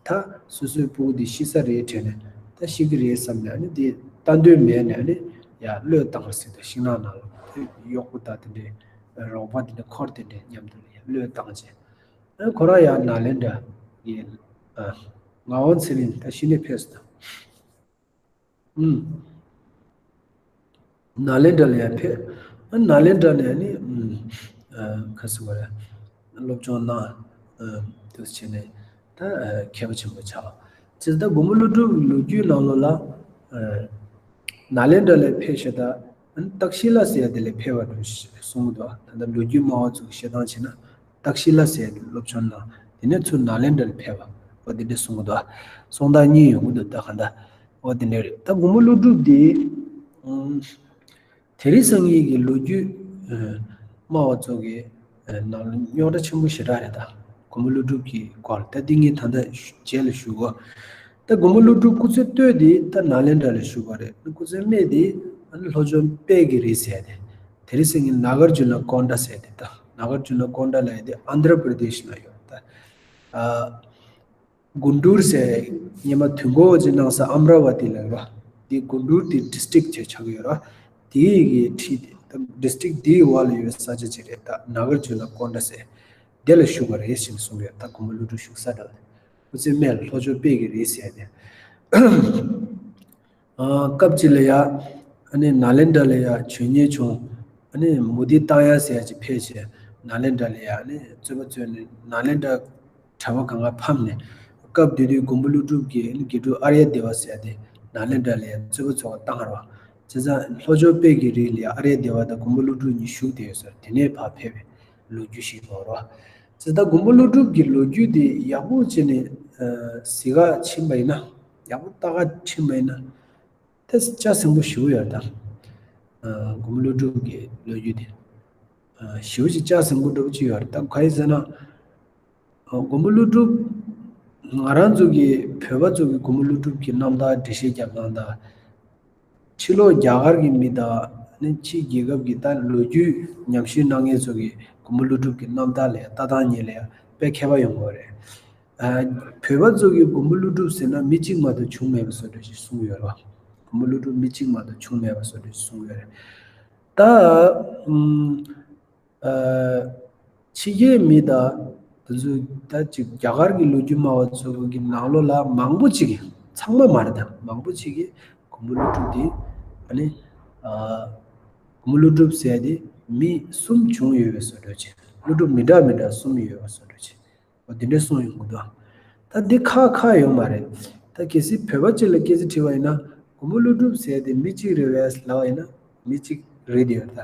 ད་སོ་སོའི་སྤུ་གུ་འདི་ཤི་ས་རེད་དྲན་ནས། ད་ཤི་གི་རེད་བསམ་ནས། ཨ་ནི་དེ་ལྟ་འདོད་མེད་ནས། ཨ་ནི་ཡར་བློས་བཏང་བ་ཟེར། ད་ཤིང་ནགས་ནང་ལ་གཡོག་པོ་དང་དེ་འདྲའི་རོགས་པ་དེ་འདྲའི་འཁོར་དེ་འདྲའི་མཉམ་དུ་ཡར་བློས་བཏང་བྱས། ཨ་ཁོ་རང་ཡང་ནཱ་ལེནྡྲ་ཡི་ཨ་ངག་དབང་ཚེ་རིང་ད་གཞི་ནས་ཕེབས་སོང་། ཨུམ། ནཱ་ལེནྡྲ་ལ་ཡང་ཕེབས། ཨ་ནཱ་ལེནྡྲ་ནས་ནི་ཨུམ་ཨ་ག་ཟེར་བ་རེད། སློབ་སྦྱོང་གནང་། ཨ་དེ་བྱས་ནས་ད་ཨ་མཁས་པ་ཆེན་པོ་ཆགས། བྱས་ཙང་ད་མགོན་པོ་ཀླུ་སྒྲུབ་ལོ་རྒྱུས་ནང་ལོགས་ལ་ཨ་ནཱ་ལེནྡྲ་ལ་ཕེབས་ཤག་ད་ཨ་ནི་ཏཀ་ཤི་ལ་ཟེར་ཡ་དེ་ལ་ཕེབས་པ་འདྲ་གསུང་གི་འདུག་ད་ལྟ་ལོ་རྒྱུས་སྨྲ་བ་ཚོ་གི་བཤད་སྟངས་བྱས་ན། ཏཀ་ཤི་ལ་ཟེར་ཡ་དེ་སློབ་སྦྱོང་གནང་། དེ་ནས་ཚུར་ནཱ་ལེནྡྲ་ལ་ཕེབས་པ། འོ་དེ་འདྲ་གསུང་གི་འདུག་སོང་ད་གཉིས་ཡོང་གི་འདུག་ད་ག་འདྲ། འོ་དེ་འདྲ་རེད། ད་མགོན་པོ་ཀླུ་སྒྲུབ་དེ་ཨུམ་དེ་རིང་སང་ཉིན་གྱི་ལོ་རྒྱུས་ཨ་སྨྲ་བ་ཚོ་གི་ཨ་ནང་ལ་རྙོག་དྲ་ཆེན་པོ་ཞེ་དྲག་རེད། ད་མགོན་པོ་ཀླུ་སྒྲུབ་ཀྱི་སྐོར་ད་འདི་ངས་ད་ལྟ་རྗེས་ལ་ཞུ་གོ། ད་མགོན་པོ་ཀླུ་སྒྲུབ་སྐུ་ཚེ་སྟོད་དེ་ད་ནཱ་ལེནྡྲ་ལ་བཞུགས་པ་རེད། སྐུ་ཚེ་སྨད་དེ་ཨ་ནི་ལྷོ་ཕྱོགས་དཔལ་གྱི་རི་ཟེར་དེ། དེ་རིང་སང་ཉིན་ནཱ་གར་ཇུ་ན་ཀོན་ཌ་ཟེར་དེ། ད་ནཱ་གར་ཇུ་ན་ཀོན་ཌ་ལབ་ཡ་དེ་ཨན་དྷྲ་པྲ་དེཤ་ན་ཡོད། ད་ཨ་གུན་ཏུར་ཟེར་སྔོན་མ་དུས་འཁོར་བ་ཅིག་གནང་ས་ཨམ་ར་ཝ་ཏི་ལ་ཡོད་པ། དེ་གུན་ཏུར་དེ་ཌི་སི་ཊིག་ཅིག་ཆགས་ཀྱི་ཡོད་རེད། དེའི་གི་འཁྲིས་དེ་ད་ཌི་སི་ཊིག་དེའི་འོག་ལ་ཡོད་པའི་ས་ཆ་ཅིག་རེད། ད་ནཱ་གར་ཇུ་ན་ཀོན་ཌ་ཟེར་དེ་ལ་བཞུགས་པ་རེད་ཅེས་གསུངས་ཡོད། ད་མགོན་པོ་ཀླུ་སྒྲུབ་བཞུགས་ས་འདྲ་བ་དེ་སྐུ་ཚེ་སྨད་ལ་ལྷོ་ཕྱོགས་དཔལ་གྱི་རི་ཟེར་དེ། ཨ་སྐབས་གཅིག་ལ་ཡ་ཨ་ནི་ནཱ་ལེནྡྲ་ལ་ཡ་བྱོན་མཁན་བྱུང་། ཨ་ནི་མུ་ཏིག་བཏང་ཡ་ཟེར་ཡ་ཅིག་ཕེབས་བྱས། ནཱ་ལེནྡྲ་ལ་ཡ་ཨ་ནི་རྩོད་པ་རྩོད་ནས་ནཱ་ལེནྡྲ་གྲྭ་པ་གང་ག་ཕམ་ནས། སྐབས་དེ་དུས་མགོན་པོ་ཀླུ་སྒྲུབ་ཀྱི་ཨ་ནི་དགེ་ཕྲུག་ཨཱརྱ་དེ་བ་ཟེར་ཡ་དེ་ནཱ་ལེནྡྲ་ལ་ཡ་རྩོད་པ་རྩོད་པ་བཏང་ར་བ། བྱས་ཙང་ལྷོ་ཕྱོགས་དཔལ་གྱི་རི་ལ་ཡ་ཨཱརྱ་དེ་བ་དང་མགོན་པོ་ཀླུ་སྒྲུབ་གཉིས་བཞུགས་བསྡད་ཡོད་ས་རེད། དེ་ནས་ཕར་ཕེབས་པའི་ལོ་རྒྱུས་ཤིག་ཡོད་རེད། བྱས་ཙང་མགོན་པོ་ཀླུ་སྒྲུབ་ཀྱི་ལོ་རྒྱུས་དེ་ཡག་པོ་བྱས་ནས་ཨ་གཟིགས་ག་ཕྱིན་པ་ཡིན་ན། ཡག་པོ་ལྟ་ག་ཕྱིན་པ་ཡིན་ན། ད་ལྕགས་ཟིང་པོ་ཞེ་པོ་ཡོད་ད། ཨ་མགོན་པོ་ཀླུ་སྒྲུབ་ཀྱི་ལོ་རྒྱུས་དེ་ཨ་ཞེ་པོ་ཅིག་ལྕགས་ཟིང་པོ་འདྲ་པོ་ཅིག་ཡོད་རེད། ད་ག་ཡིན་ཟེར་ན། ཨ་མགོན་པོ་ཀླུ་སྒྲུབ། ང་རང་ཚོ་གི་བོད་པ་ཚོ་གི་མགོན་པོ་ཀླུ་སྒྲུབ་ཀྱི་རྣམ་ཐར་འགྲེལ་བཤད་རྒྱབ་སྟངས་དང་། ཕྱི་ལོགས་རྒྱ་གར་གྱི་མི་དང་ནི་ཕྱིའི་རྒྱལ་ཁབ་ཀྱི་ད་ལོ་རྒྱུས་ཉམས་ཞིབ་གནང་མཁན་ཚོ་གི་མགོན་པོ་ཀླུ་སྒྲུབ་ཀྱི་རྣམ་ཐར་ལ་ཡང་ལྟ་སྟངས་གཉིས་ལ་ཡང་དཔེ་ཁྱད་པར་ཡོང་གི་རེད། ཨ་བོད་པ་ཚོ་གི་མགོན་པོ་ཀླུ་སྒྲུབ་ཟེར་ན་མི་གཅིག་མ་གཏོགས་བྱུང་མེད་པ་བཟོ་འདྲ་ཞིག་གསུངས་ཡོད་རེད་བ། མགོན་པོ་ཀླུ་སྒྲུབ་མི་གཅིག་མ་གཏོགས་བྱུང་མེད་པ་བཟོ་འདྲ་ཞིག་གསུངས་ཡོད་རེད། ད་ཨུམ། ཨ་ཕྱི་རྒྱལ་མི་དང་དེ་ཚོ་ད་ཅིག་རྒྱ་གར་གྱི་ལོ་རྒྱུས་སྨྲ་བ་ཚོ་གི་ནང་ལོགས་ལ་མང་པོ་ཅིག་གིས། ཚང་མ་མ་རེད་ད། མང་པོ་ཅིག་གིས་མགོན་པོ་ཀླུ་སྒྲུབ་དེ་ཨ་ནི་ཨ་མགོན་པོ་ཀླུ་སྒྲུབ་ཟེར་དེ་མི་གསུམ་བྱུང་ཡོད་པའི་བཟོ་འདྲ་བྱས། ཀླུ་སྒྲུབ་མི་འདྲ་མི་འདྲ་གསུམ་ཡོད་པའི་བཟོ་འདྲ་བྱས། འོ་དེ་འདྲ་གསུངས་ཡོང་གི་འདུག་ད་འདི་ཁག་ཁག་ཡོད་མ་རེད། ད་གལ་སྲིད་བོད་པ་ཅིག་ལ་སྐད་ཆ་དྲིས་པ་ཡིན་ན། མགོན་པོ་ཀླུ་སྒྲུབ་ཟེར་དེ་མི་གཅིག་རེད་པས་ལབ་པ་ཡིན་ན་མི་གཅིག་རེད་དེ་ཡོད་ད།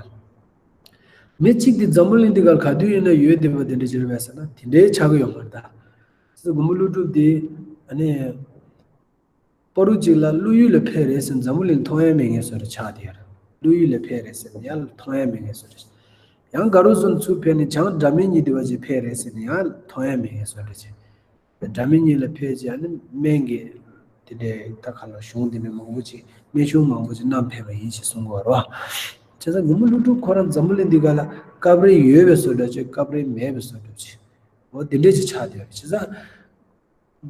མི་གཅིག་དེ་འཛམ་བུ་གླིང་འདི་གར་ག་དུས་ཡིན་ན་ཡོད་བསྡད་པ་དེ་འདྲ་ཅིག་རེད་པས་ཟེར་ན་དེ་འདྲའི་ཆགས་ཀྱི་ཡོད་མ་རེད་ད། སོ་སོ་མགོན་པོ་ཀླུ་སྒྲུབ་དེ་ཨ་ནི། པ་རུ་གཅིག་ལ་ཀླུ་ཡུལ་ལ་ཕེབས་རེད་ཟེར་འཛམ་བུ་གླིང་མཐོང་ཡ་མེད་མཁན་བཟོ་འདྲ་ཆགས་བསྡད་ཡོད་རེད། ཀླུ་ཡུལ་ལ་ཕེབས་རེད་ཟེར་ནས་ཡང་མཐོང་ཡ་མེད་མཁན་བཟོ་འདྲ། ཡང་ག་རུ་སོང་ཚུར་ཕེབས་ནས་བྱང་སྒྲ་མི་སྙན་དེ་བ་ཅིག་ཕེབས་རེད་ཟེར་ནས་ཡང་མཐོང་ཡ་མེད་མཁན་བཟོ་འདྲ་ཅིག་དེ་སྒྲ་མི་སྙན་ལ་ཕལ་ཆེར་ཨ་ནི་སྨན་གྱི་དེ་འདྲའི་ད་ག་ལ་གཞུང་དེ་འདྲ་མང་པོ་ཅིག་སྨན་གཞུང་མང་པོ་ཅིག་བསྣམས་ཕེབས་པ་ཡིན་ཞེས་གསུང་གི་ཡོད་རེད་བ། བྱས་ཙང་མགོན་པོ་ཀླུ་སྒྲུབ་ཁོ་རང་འཛམ་བུ་གླིང་འདི་ག་ལ་སྐབས་རེ་ཡོད་པའི་བཟོ་འདྲ་བྱས། སྐབས་རེ་མེད་པའི་བཟོ་འདྲ་བྱས། འོ་དེ་འདྲས་ཅིག་ཆགས་བསྡད་ཡོད་རེད། བྱས་ཙང་།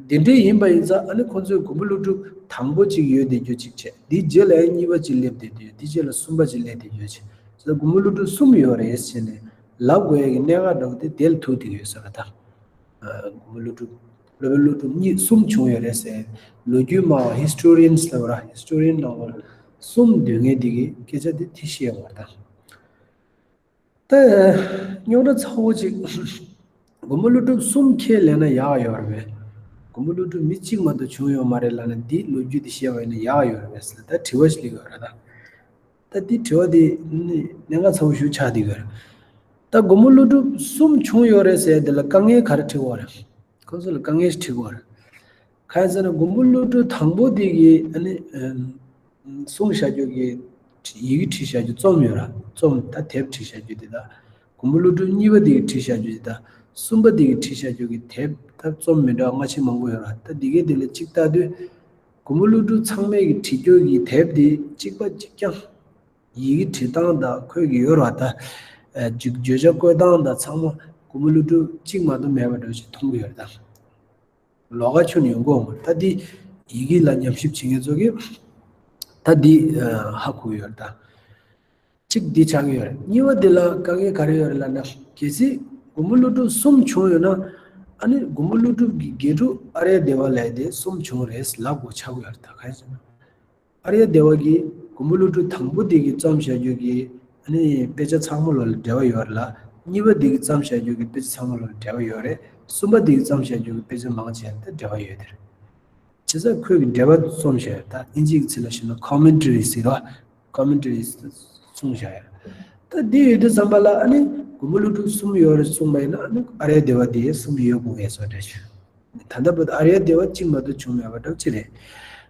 དེ་འདྲས་ཡིན་པ་ཡིན་ཙང་ཨ་ནི་ཁོང་ཚོས་མགོན་པོ་ཀླུ་སྒྲུབ་དང་པོ་གཅིག་ཡོད་བསྡད་རྒྱུ་གཅིག་བྱས། དེའི་རྗེས་ལ་ཡང་གཉིས་པ་གཅིག་སླེབས་བསྡད་རྒྱུ། དེའི་རྗེས་ལ་གསུམ་པ་གཅིག་སླེབས་བསྡད་རྒྱུ་བྱས། ཙང་མགོན་པོ་ཀླུ་སྒྲུབ་གསུམ་ཡོད་རེད་ཟེར་ནས་ལབ་དགོས་ཡ་གི་གནད་འགག་འདྲ་བོ་དེ་དེ་ལ་ཐུག་བསྡད་ཀྱི་ཡོད་ས་རེད་ད། མགོན་པོ་ཀླུ་སྒྲུབ། སློབ་དཔོན་ཀླུ་སྒྲུབ་གཉིས་གསུམ་བྱུང་ཡོད་རེད་ཟེར། ལོ་རྒྱུས་སྨྲ་བ། ཧི་སི་ཊོ་རི་ཡན་ལབ་པ་ར། ཧི་སི་ཊོ་རི་ཡན་ལབ་པ་གསུམ་འདོད་མཁན་དེ་གི་སྐད་ཆ་དེ་དེ་བཤད་ཡོད་རེད་ད། ད་རྙོག་དྲ་ཚ་བོ་ཅིག་མགོན་པོ་ཀླུ་སྒྲུབ་གསུམ་ཁས་ལེན་ན་ཡག་ཡོད་རེད་པས། མགོན་པོ་ཀླུ་སྒྲུབ་མི་གཅིག་མ་གཏོགས་བྱུང་ཡོད་མ་རེད་ལབ་ན། འདིའི་ལོ་རྒྱུས་འདི་བཤད་པ་ཡིན་ན་ཡག་ཡོད་རེད་པས་ཟེར་ད་དྲི་བ་ཞིག་སླེབས་ཡོད་རེད་ད། ད་འདི་དྲི་བ་འདི་ནི་གནད་འགག་ཚ་བོ་ཞིག་ཆགས་བསྡད་ཡོད་རེད། ད་མགོན་པོ་ཀླུ་སྒྲུབ་གསུམ་བྱུང་ཡོད་རེད་ཟེར་འདི་ལ་དཀའ་ངལ་ག་རེ་འཕྲད་ཀྱི་ཡོད་རེད། ཁོང་ཚོ་ལ་དཀའ་ངལ་ཞིག་འཕྲད་ཀྱི་ཡོད་རེད། གང་ཡིན་ཟེར་ན་མགོན་པོ་ཀླུ་སྒྲུབ་དང་པོ་འདི་གི་ཨ་ནི་ཨམ། གསུངས་བཞག་རྒྱུ་གི་ཡི་གེ་བྲིས་བཞག་རྒྱུ་རྩོམ་ཡོད་ར། རྩོམ་ད་དེབ་བྲིས་བཞག་རྒྱུ་དེ་དང་། མགོན་པོ་ཀླུ་སྒྲུབ་གཉིས་པ་དེ་གིས་བྲིས་བཞག་རྒྱུ་དེ་དང་། གསུམ་པ་དེ་གིས་བྲིས་བཞག་རྒྱུ་གི་དེབ་ད་རྩོམ་མི་འདྲ་བ་སྔ་ཕྱི་མང་པོ་ཡོད་ར། ད་འདི་གའི་དེ་ལ་གཅིག་ལྟ་དུས། མགོན་པོ་ཀླུ་སྒྲུབ་ཚང་མས་གི་བྲིས་རྒྱུ་གི་དེབ་དེ་གཅིག་པ་གཅིག་རྐྱང་། ཡི་གེ་བྲིས་སྟངས་དང་ཁོས་གི་ཡོད་ར། ད་ཨ་ཅིག་བརྗོད་བྱ་བཀོད་སྟངས་དང་ཚང་མ་མགོན་པོ་ཀླུ་སྒྲུབ་གཅིག་མ་གཏོགས་མེད་པ་འདྲ་ཞིག་མཐོང་གི་ཡོད་ར་ད། ལོགས་ཀ་ཁྱོན་ནས་ཡོང་གི་ཡོད་མ་རེད། ད་འདི་ཡི་གེ་ལ་ཉམས་ཞིབ་བྱེད་མཁན་ཚོ་གིས་ད་འདི་ཧ་གོ་གི་ཡོད་རེད་ད། གཅིག་འདི་ཆགས་ཀྱི་ཡོད་རེད། གཉིས་པ་འདི་ལ་དཀའ་ངལ་ག་རེ་ཡོད་རེད་ལབ་ན། གལ་སྲིད་མགོན་པོ་ཀླུ་སྒྲུབ་གསུམ་བྱུང་ཡོད་ན། ཨ་ནི་མགོན་པོ་ཀླུ་སྒྲུབ་ཀྱི་དགེ་ཕྲུག་ཨཱརྱ་དེ་བ་ལབ་དེ་གསུམ་བྱུང་རེད་ལབ་དགོས་ཆགས་ཀྱི་ཡོད་རེད་ད། གང་ཡིན་ཟེར་ན། ཨཱརྱ་དེ་བ་གིས་མགོན་པོ་ཀླུ་སྒྲུབ་དང་པོ་དེ་གིས་རྩོམ་བཞག་རྒྱུ་གི་ཨ་ནི་དཔེ་ཆ་ཚང་མ་ལོ་ལ་འགྲེལ་བ་ཡོད་རེད་ལ། གཉིས་པ་དེ་གིས་རྩོམ་བཞག་རྒྱུ་གི་དཔེ་ཆ་ཚང་མ་ལོ་ལ་འགྲེལ་བ་ཡོད་རེད། གསུམ་པ་དེ་གིས་རྩོམ་བཞག་རྒྱུ་གི་དཔེ་ཆ་མང་ཆེ་བ་དེ་འགྲེལ་བ་ཡོད་དེ་རེད། བྱས་ཙང་ཁོས་ཀྱི་འགྲེལ་པ་རྩོམ་བཞག་ཡོད། ད་ཨིན་ཇིའི་ཚིག་ལ་བཤད་ན་ཁོ་མེན་ཊ་རི་ཟེར་བ། ཁོ་མེན་ཊ་རི་གསུངས་བཞག་ཡོད། ད་འདི་ཡོད་དུས་ཙམ་པ་ལ་ཨ་ནི་མགོན་པོ་ཀླུ་སྒྲུབ་གསུམ་ཡོད་རེད་གསུངས་པ་ཡིན་ན། ཨ་ནི་ཨཱརྱ་དེ་བ་དེ་གསུམ་ཡོད་དགོས་ངེས་སོ་འདྲ་ཞུ། ད་ལྟ་བར་དུ་ཨཱརྱ་དེ་བ་གཅིག་མ་གཏོགས་བྱུང་མེད་པ་འདྲ་ཅི་རེད།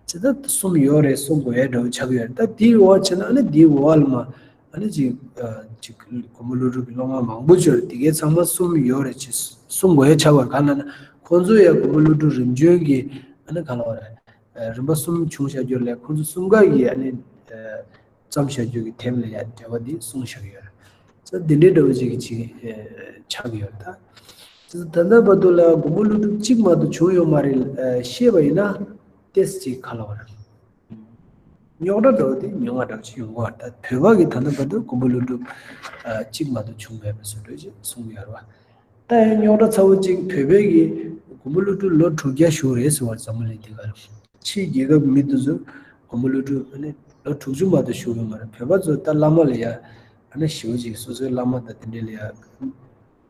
བྱས་ཙང་གསུམ་ཡོད་རེད་གསུང་དགོས་ཡ་འདྲ་བོ་ཆགས་ཀྱི་ཡོད་རེད། ད་དེའི་འོག་བྱས་ན་ཨ་ནི་དེའི་འོག་ལ་མ། ཨ་ནི་ཅིག་ཨ་ཅིག་མགོན་པོ་ཀླུ་སྒྲུབ་ཀྱི་སློབ་མ་མང་པོ་ཡོད་རེད། དེ་གའི་ཚང་མ་གསུམ་ཡོད་རེད་ཅེས་གསུང་དགོས་ཡ་ཆགས་པ་རེད། གང་ལབ་ན་ཁོང་ཚོ་ཡ་མགོན་པོ་ཀླུ་སྒྲུབ་རིམ་བྱོན་གྱི་ཨ་ནི་གང་ལབ་རེད། ཨ་རིམ་པ་གསུམ་བྱུང་བཞག་རྒྱུ་ལས་ཁོང་ཚོ་གསུམ་ཀ་གི་ཨ་ནི་ཨ་རྩོམ་བཞག་རྒྱུ་གི་དེབ་ལ་ཡ་འགྲེལ་པ་འདི་གསུངས་བཞག་གི་ཡོད་རེད། ཙང་འདི་འདྲའི་འདྲ་བོ་ཅིག་གི་ཅིག་ཨ་ཆགས་ཀྱི་ཡོད་རེད་ད། ད་ལྟ་བར་དུ་ལ་མགོན་པོ་ཀླུ་སྒྲུབ་གཅིག་མ་གཏོགས་བྱུང་ཡོད་མ་རེད་ཨ་བཤད་པ་ཡིན་ན་ཏོག་ཙམ་ཅིག་གང་ལབ་རེད། རྙོག་དྲ་འདྲ་བོ་དེ་ཉུང་བ་འདྲ་བོ་ཅིག་ཡོང་གི་ཡོད་རེད་ད། བོད་པ་གིས་ད་ལྟ་བར་དུ་མགོན་པོ་ཀླུ་སྒྲུབ་ཨ་གཅིག་མ་གཏོགས་བྱུང་མེད་པའི་བཟོ་འདྲ་ཅིག་གསུང་གི་ཡོད་རེད་བ། ད་ཡང་རྙོག་དྲ་ཚ་བོ་གཅིག་བོད་པའི་གི་མགོན་པོ་ཀླུ་སྒྲུབ་ལོ་དྲུག་བརྒྱ་བཞུགས་རེད་ཟེར་བ་འཛམ་བུ་གླིང་འདི་ག་ལ། ཕྱིའི་རྒྱལ་ཁབ་མི་དེ་ཚོ་མགོན་པོ་ཀླུ་སྒྲུབ་ཨ་ནི་ལོ་དྲུག་ཅུ་མ་གཏོགས་བཞུགས་ཡོད་མ་རེད། བོད་པ་ཚོ་ད་བླ་མ་ལ་ཡ་ཨ་ནི་ཞེ་པོ་ཅིག་སོ་སོའི་བླ་མ་དང་དེ་འདྲའི་ལ་ཡ་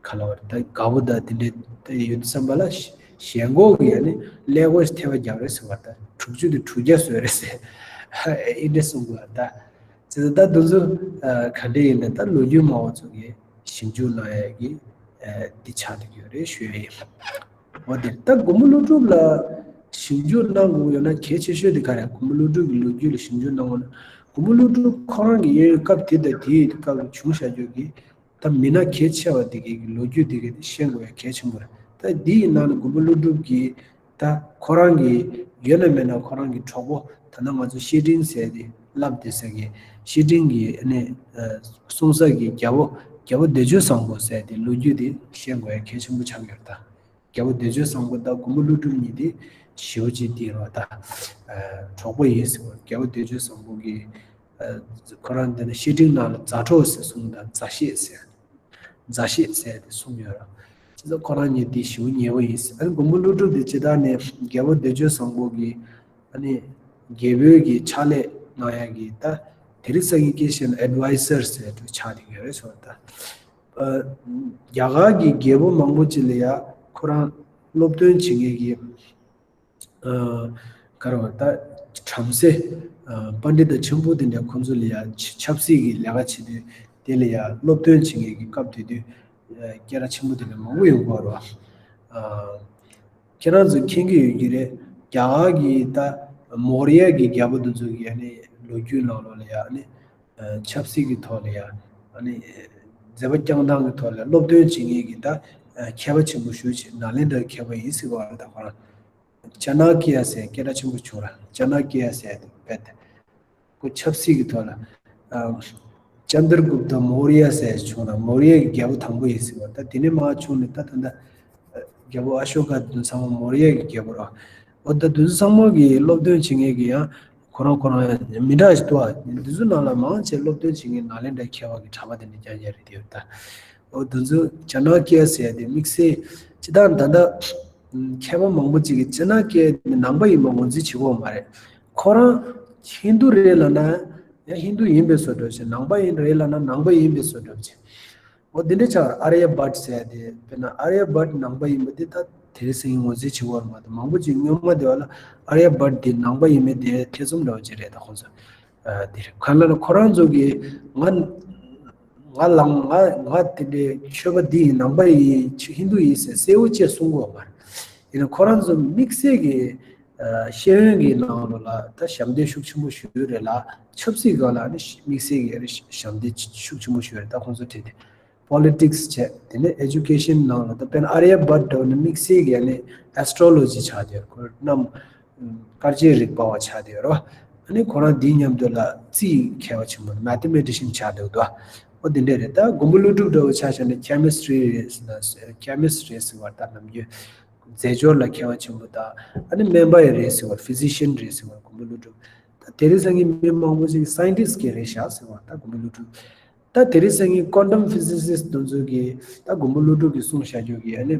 ག་ལ་བ་རེད། ད་དགའ་པོ་དང་དེ་འདྲའི་ད་ཡོད་དུས་ཙམ་པ་ལ་ཞེན་ཁོག་གི་ཨ་ནི་ཀླད་ཀོར་ཐལ་བ་རྒྱབ་རེད་ཟེར་བ། ད་དྲུག་ཅུ་དེ་དྲུག་བརྒྱ་བཟོས་རེད་ཟེར། ཨེ་འདྲ་གསུང་དགོས་ད། ཙི་ད་དུང་ཚོ་ག་འདྲ་ཡིན་ན་ད་ལོ་རྒྱུས་སྨྲ་བ་ཚོ་གིས་ཞིབ་འཇུག་གནང་ཡ་གི་འདི་ཆགས་བསྡད་ཡོད་རེད་ཞུ་ཡ་ཡིན། འོ་དེ་ད་མགོན་པོ་ཀླུ་སྒྲུབ་ལ་ཞིབ་འཇུག་གནང་དགོས་ཡོད་ན་གལ་ཆེ་ཤོས་དེ་ག་རེད། མགོན་པོ་ཀླུ་སྒྲུབ་ཀྱི་ལོ་རྒྱུས་ལ་ཞིབ་འཇུག་གནང་དགོས་ན། མགོན་པོ་ཀླུ་སྒྲུབ་ཁོ་རང་གི་གཡས་གཡོན་སྐབས་དེ་དང་དེའི་སྐབས་ལ་བྱུང་བཞག་རྒྱུ་གི་ད་མི་སྣ་གལ་ཆེ་བ་དེ་གའི་གི་ལོ་རྒྱུས་དེ་གའི་དེ་ཤེས་དགོས་ཡ་གལ་ཆེན་པོ་རེད། ད་འདི་ཡི་ནང་ནས་མགོན་པོ་ཀླུ་སྒྲུབ་ཀྱི་ད་ཁོ་རང་གི་ཡོད་ན་མེད་ན་ཁོ་རང་གི་གྲོགས་པོ་ད་ནང་ང་ཚོ་བཤེས་སྤྲིང་ཟེར་དེ་བསླབ་བསྡད་ས་གི་བཤེས་སྤྲིང་གི་ཨ་ནི་གསུང་ས་གི་རྒྱལ་པོ་རྒྱལ་པོ་བདེ་སྤྱོད་བཟང་པོ་ཟེར་དེ་ལོ་རྒྱུས་དེ་ཤེས་དགོས་ཡ་གལ་ཆེན་པོ་ཆགས་ཡོད་རེད་ད། རྒྱལ་པོ་བདེ་སྤྱོད་བཟང་པོ་དང་མགོན་པོ་ཀླུ་སྒྲུབ་གཉིས་དེ་ཞེ་པོ་ཅིག་དེ་རེད་ད། གྲོགས་པོ་ཡིན་ཟེར་བ། རྒྱལ་པོ་བདེ་སྤྱོད་བཟང་པོ་གི་ཁོ་རང་འདི་ནི་བཤེས་སྤྲིང་ནང་ལ་མཛའ་གྲོགས་ཟེར་གསུངས་དང་མཛའ་བཤེས་ཟེར། མཛའ་བཤེས་ཟེར་ཏེ་གསུངས་ཡོད་ར། བྱས་ཙང་ཁོ་རང་གཉིས་དེ་ཞེ་པོ་ཉེ་པོ་ཡིན་ཟེར། ཨ་ནི་མགོན་པོ་ཀླུ་སྒྲུབ་དེ་ཇི་ལྟར་ནས་རྒྱལ་པོ་བདེ་སྤྱོད་བཟང་པོ་གི་ཨ་ནི་རྒྱལ་པོའི་གི་ཕྱག་ལས་གནང་ཡ་གི་ད་དེ་རིང་སང་ཉིན་སྐད་བཤད་ན་ཨེཌ་ཝའི་ཟར་ཟེར་དུ་ཆགས་བསྡད་ཡོད་རེད་ཟེར་བ་ད། ཨ་རྒྱ་གར་གྱི་རྒྱལ་པོ་མང་པོ་ཅིག་ལ་ཡ་ཁོ་རང་སློབ་སྟོན་བྱེད་མཁན་གྱི་ཨ་ག་རེ་བ་ད་བྲམ་ཟེ་ཨ་པཎྜི་ཏ་ཆེན་པོ་དེ་འདྲ་ཁོང་ཚོ་ལ་ཡ་ཆབ་སྲིད་ཀྱི་ལས་ཀ་བྱེད་དུས་དེ་ལ་ཡ་སློབ་སྟོན་བྱེད་མཁན་གྱི་སྐབས་དེ་དུས་ཨ་སྐད་གྲགས་ཆེན་པོ་དེ་འདྲ་མང་པོ་ཡོང་གི་ཡོད་རེད་བ། ཨ་ཁྱེད་རང་ཚོས་མཁྱེན་གྱི་ཡོད་ཀྱི་རེད། རྒྱ་གར་གྱི་ད་མོར་ཡ་གི་རྒྱལ་པོ་དེ་ཚོ་གི་ཨ་ནི་ལོ་རྒྱུས་ནང་ལོགས་ལ་ཡ་ཨ་ནི། ཆབ་སྲིད་ཀྱི་ཐོག་ལ་ཡང་ཨ་ནི་མཛད་པ་བསྐྱངས་སྟངས་ཀྱི་ཐོག་ལ་སློབ་སྟོན་བྱེད་མཁན་གྱི་ད་ མཁས་པ་ཆེན་པོ་ཞུ་ཆེ་ནཱ་ལེནྡྲའི་མཁས་པ་ཡིན་ཟེར་བ་ལ་ད་ཁོ་རང་ཅ་ན་ཀི་ཡ་ཟེར་སྐད་གྲགས་ཆེན་པོ་བྱུང་ར། ཅ་ན་ཀི་ཡ་ཟེར་དེ་བེད་ཁོ་ཆབ་སྲིད་ཀྱི་ཐོག་ལ་ཨ་ཅན་དར་གུབ་ཏ་མོ་རི་ཡ་ཟེར་བྱུང་ར། མོ་རི་ཡ་གི་རྒྱལ་པོ་དང་པོ་ཡིན་ཟེར་བ། ད་དེ་ནས་མར་བྱུང་ནས་ད་ད་ད་རྒྱལ་པོ་ཨ་ཤོ་ཀ་དེ་ཚོ་ཚང་མ་མོ་རི་ཡ་གི་རྒྱལ་པོ་ར། འོ་ད་དེ་ཚོ་ཚང་མ་གི་སློབ་སྟོན་བྱེད་མཁན་གི་ཡང་ཁོ་རང་ཁོ་རང་མི་འདྲ་ཞིག་འདུག་ཨ། འདི་ཚོ་ནང་ལ་མང་ཆེ་སློབ་སྟོན་བྱེད་མཁན་ནཱ་ལེནྡྲའི་མཁས་པ་གི་གྲྭ་པ་དེ་འདྲ་རྐྱང་རྐྱང་རེད་དེ་ཡོད་ད། འོ་འདི་ཚོ་ཅ་ན་ཀི་ཡ་ཟེར་ཡ་དེ་དམིགས་བསལ་ཅི་ད་ད་ལྟ་མཁས་པ་མང་པོ་ཅིག་གིས་ཅ་ན་ཀི་ཡ་དེ་ནང་པ་ཡིན་པ་ངོས་འཛིན་བྱེད་ཀྱི་ཡོད་མ་རེད། ཁོ་རང་ཧིན་དུ་རེད་ལབ་ན་ཡང་ཧིན་དུ་ཡིན་པའི་བཟོ་འདྲ་བྱས། ནང་པ་ཡིན་རེད་ལབ་ན་ནང་པ་ཡིན་པའི་བཟོ་འདྲ་བྱས། འོ་འདི་འདྲ་ཆགས། ཨརྱ་བྷཊ་ཟེར་ཡ་དེ་དཔེར་ན་ཨརྱ་བྷཊ་ནང་པ་ཡིན་པ་དེ་ད་དེ་རིང་སང་ཉིན་ངོས་འཛིན་བྱེད་ཀྱི་ཡོད་མ་རེད། མང་པོ་ཅིག་སྔོན་མ་དེ་བ་ལ་ཨརྱ་བྷཊ་དེ་ནང་པ་ཡིན་མིན་དེ་ཐེ་ཚོམ་འདྲ་བོ་ཅིག་རེད། ད་ཁོང་ཚོ་ཨ་དེ་རེད། གང་ལབ་ན་ཁོ་རང་ཚོ་གིས་ང་ང་ལང་ང་ང་དེ་འདྲའི་ཆོས་པ་འདི་ཡིན་ནང་པ་ཡིན་ཧིན་དུ་ཡིན་ཟེར་གསལ་བོ་བཅས་གསུང་གི་ཡོད་མ་རེད། ཡིན་ན་ཁོ་རང་ཚོ་དམིགས་བསལ་གྱི་ཤེས་ཡོན་གྱི་ནང་ལོགས་ལ་ད་ཞབས་འདེགས་ཤུགས་ཆེན་པོ་ཞུས་རེད་ལ། ཆབ་སྲིད་སྒང་ལ་ནི་དམིགས་བསལ་གྱི་ཞབས་འདེགས་ཤུགས་ཆེན་པོ་ཞུས་རེད། ད་ཁོང་ཚོ་བྲིས་ཏེ་པོ་ལི་ཊིག་སི་བྱས། དེ་ནས་ཨེ་ཇུ་ཀེ་ཤན་ནང་ལ་ད་དཔེར་ན་ཨརྱ་བྷཊ་འདྲ་བོ་ནི་དམིགས་བསལ་གྱི་ནི་ཨེ་སི་ཊྲོ་ལོ་ཇི་ཆགས་བསྡད་ཡོད། ཁོ་གནམ་དཀར་ཆའི་རིག་པ་བ་ཆགས་བསྡད་ཡོད་རེད་བ། ཨ་ནི་ཁོ་རང་འདིའི་མཉམ་དུ་ལ་རྩིས་མཁས་པ་ཆེན་པོ་མེ་ཐེ་མེ་ཊི་ཤན་ཆགས་བསྡད་འདུག་འོ་དེ་འདྲས་རེད། ད་མགོན་པོ་ཀླུ་སྒྲུབ་འདྲ་བོ་ཆ་བཞག་ན་ཁེ་མི་སི་ཊི་རི་རེད་ཟེར་ན་ཁེ་མི་སི་ཊི་རི་རེད་ཟེར་བ་ད་ནམ་རྒྱུན། རྫས་སྦྱོར་ལ་མཁས་པ་ཆེན་པོ་དང་། ཨ་ནི་སྨན་པ་ཡི་རེད་ཟེར་བ། ཕི་ཟི་ཤན་རེད་ཟེར་བ། མགོན་པོ་ཀླུ་སྒྲུབ། ད་དེ་རིང་སང་ཉིན་མི་མང་པོ་ཞིག་སའེན་ཊིསི་གི་རེད་ཤག་ཟེར་བ་ད་མགོན་པོ་ཀླུ་སྒྲུབ། ད་དེ་རིང་སང་ཉིན་ཀོན་ཊམ་ཕི་ཟི་སིསི་དེ་ཚོ་གིས་ད་མགོན་པོ་ཀླུ་སྒྲུབ་ཀྱིས་གསུངས་བཞག་རྒྱུ་གི་ཨ་ནི་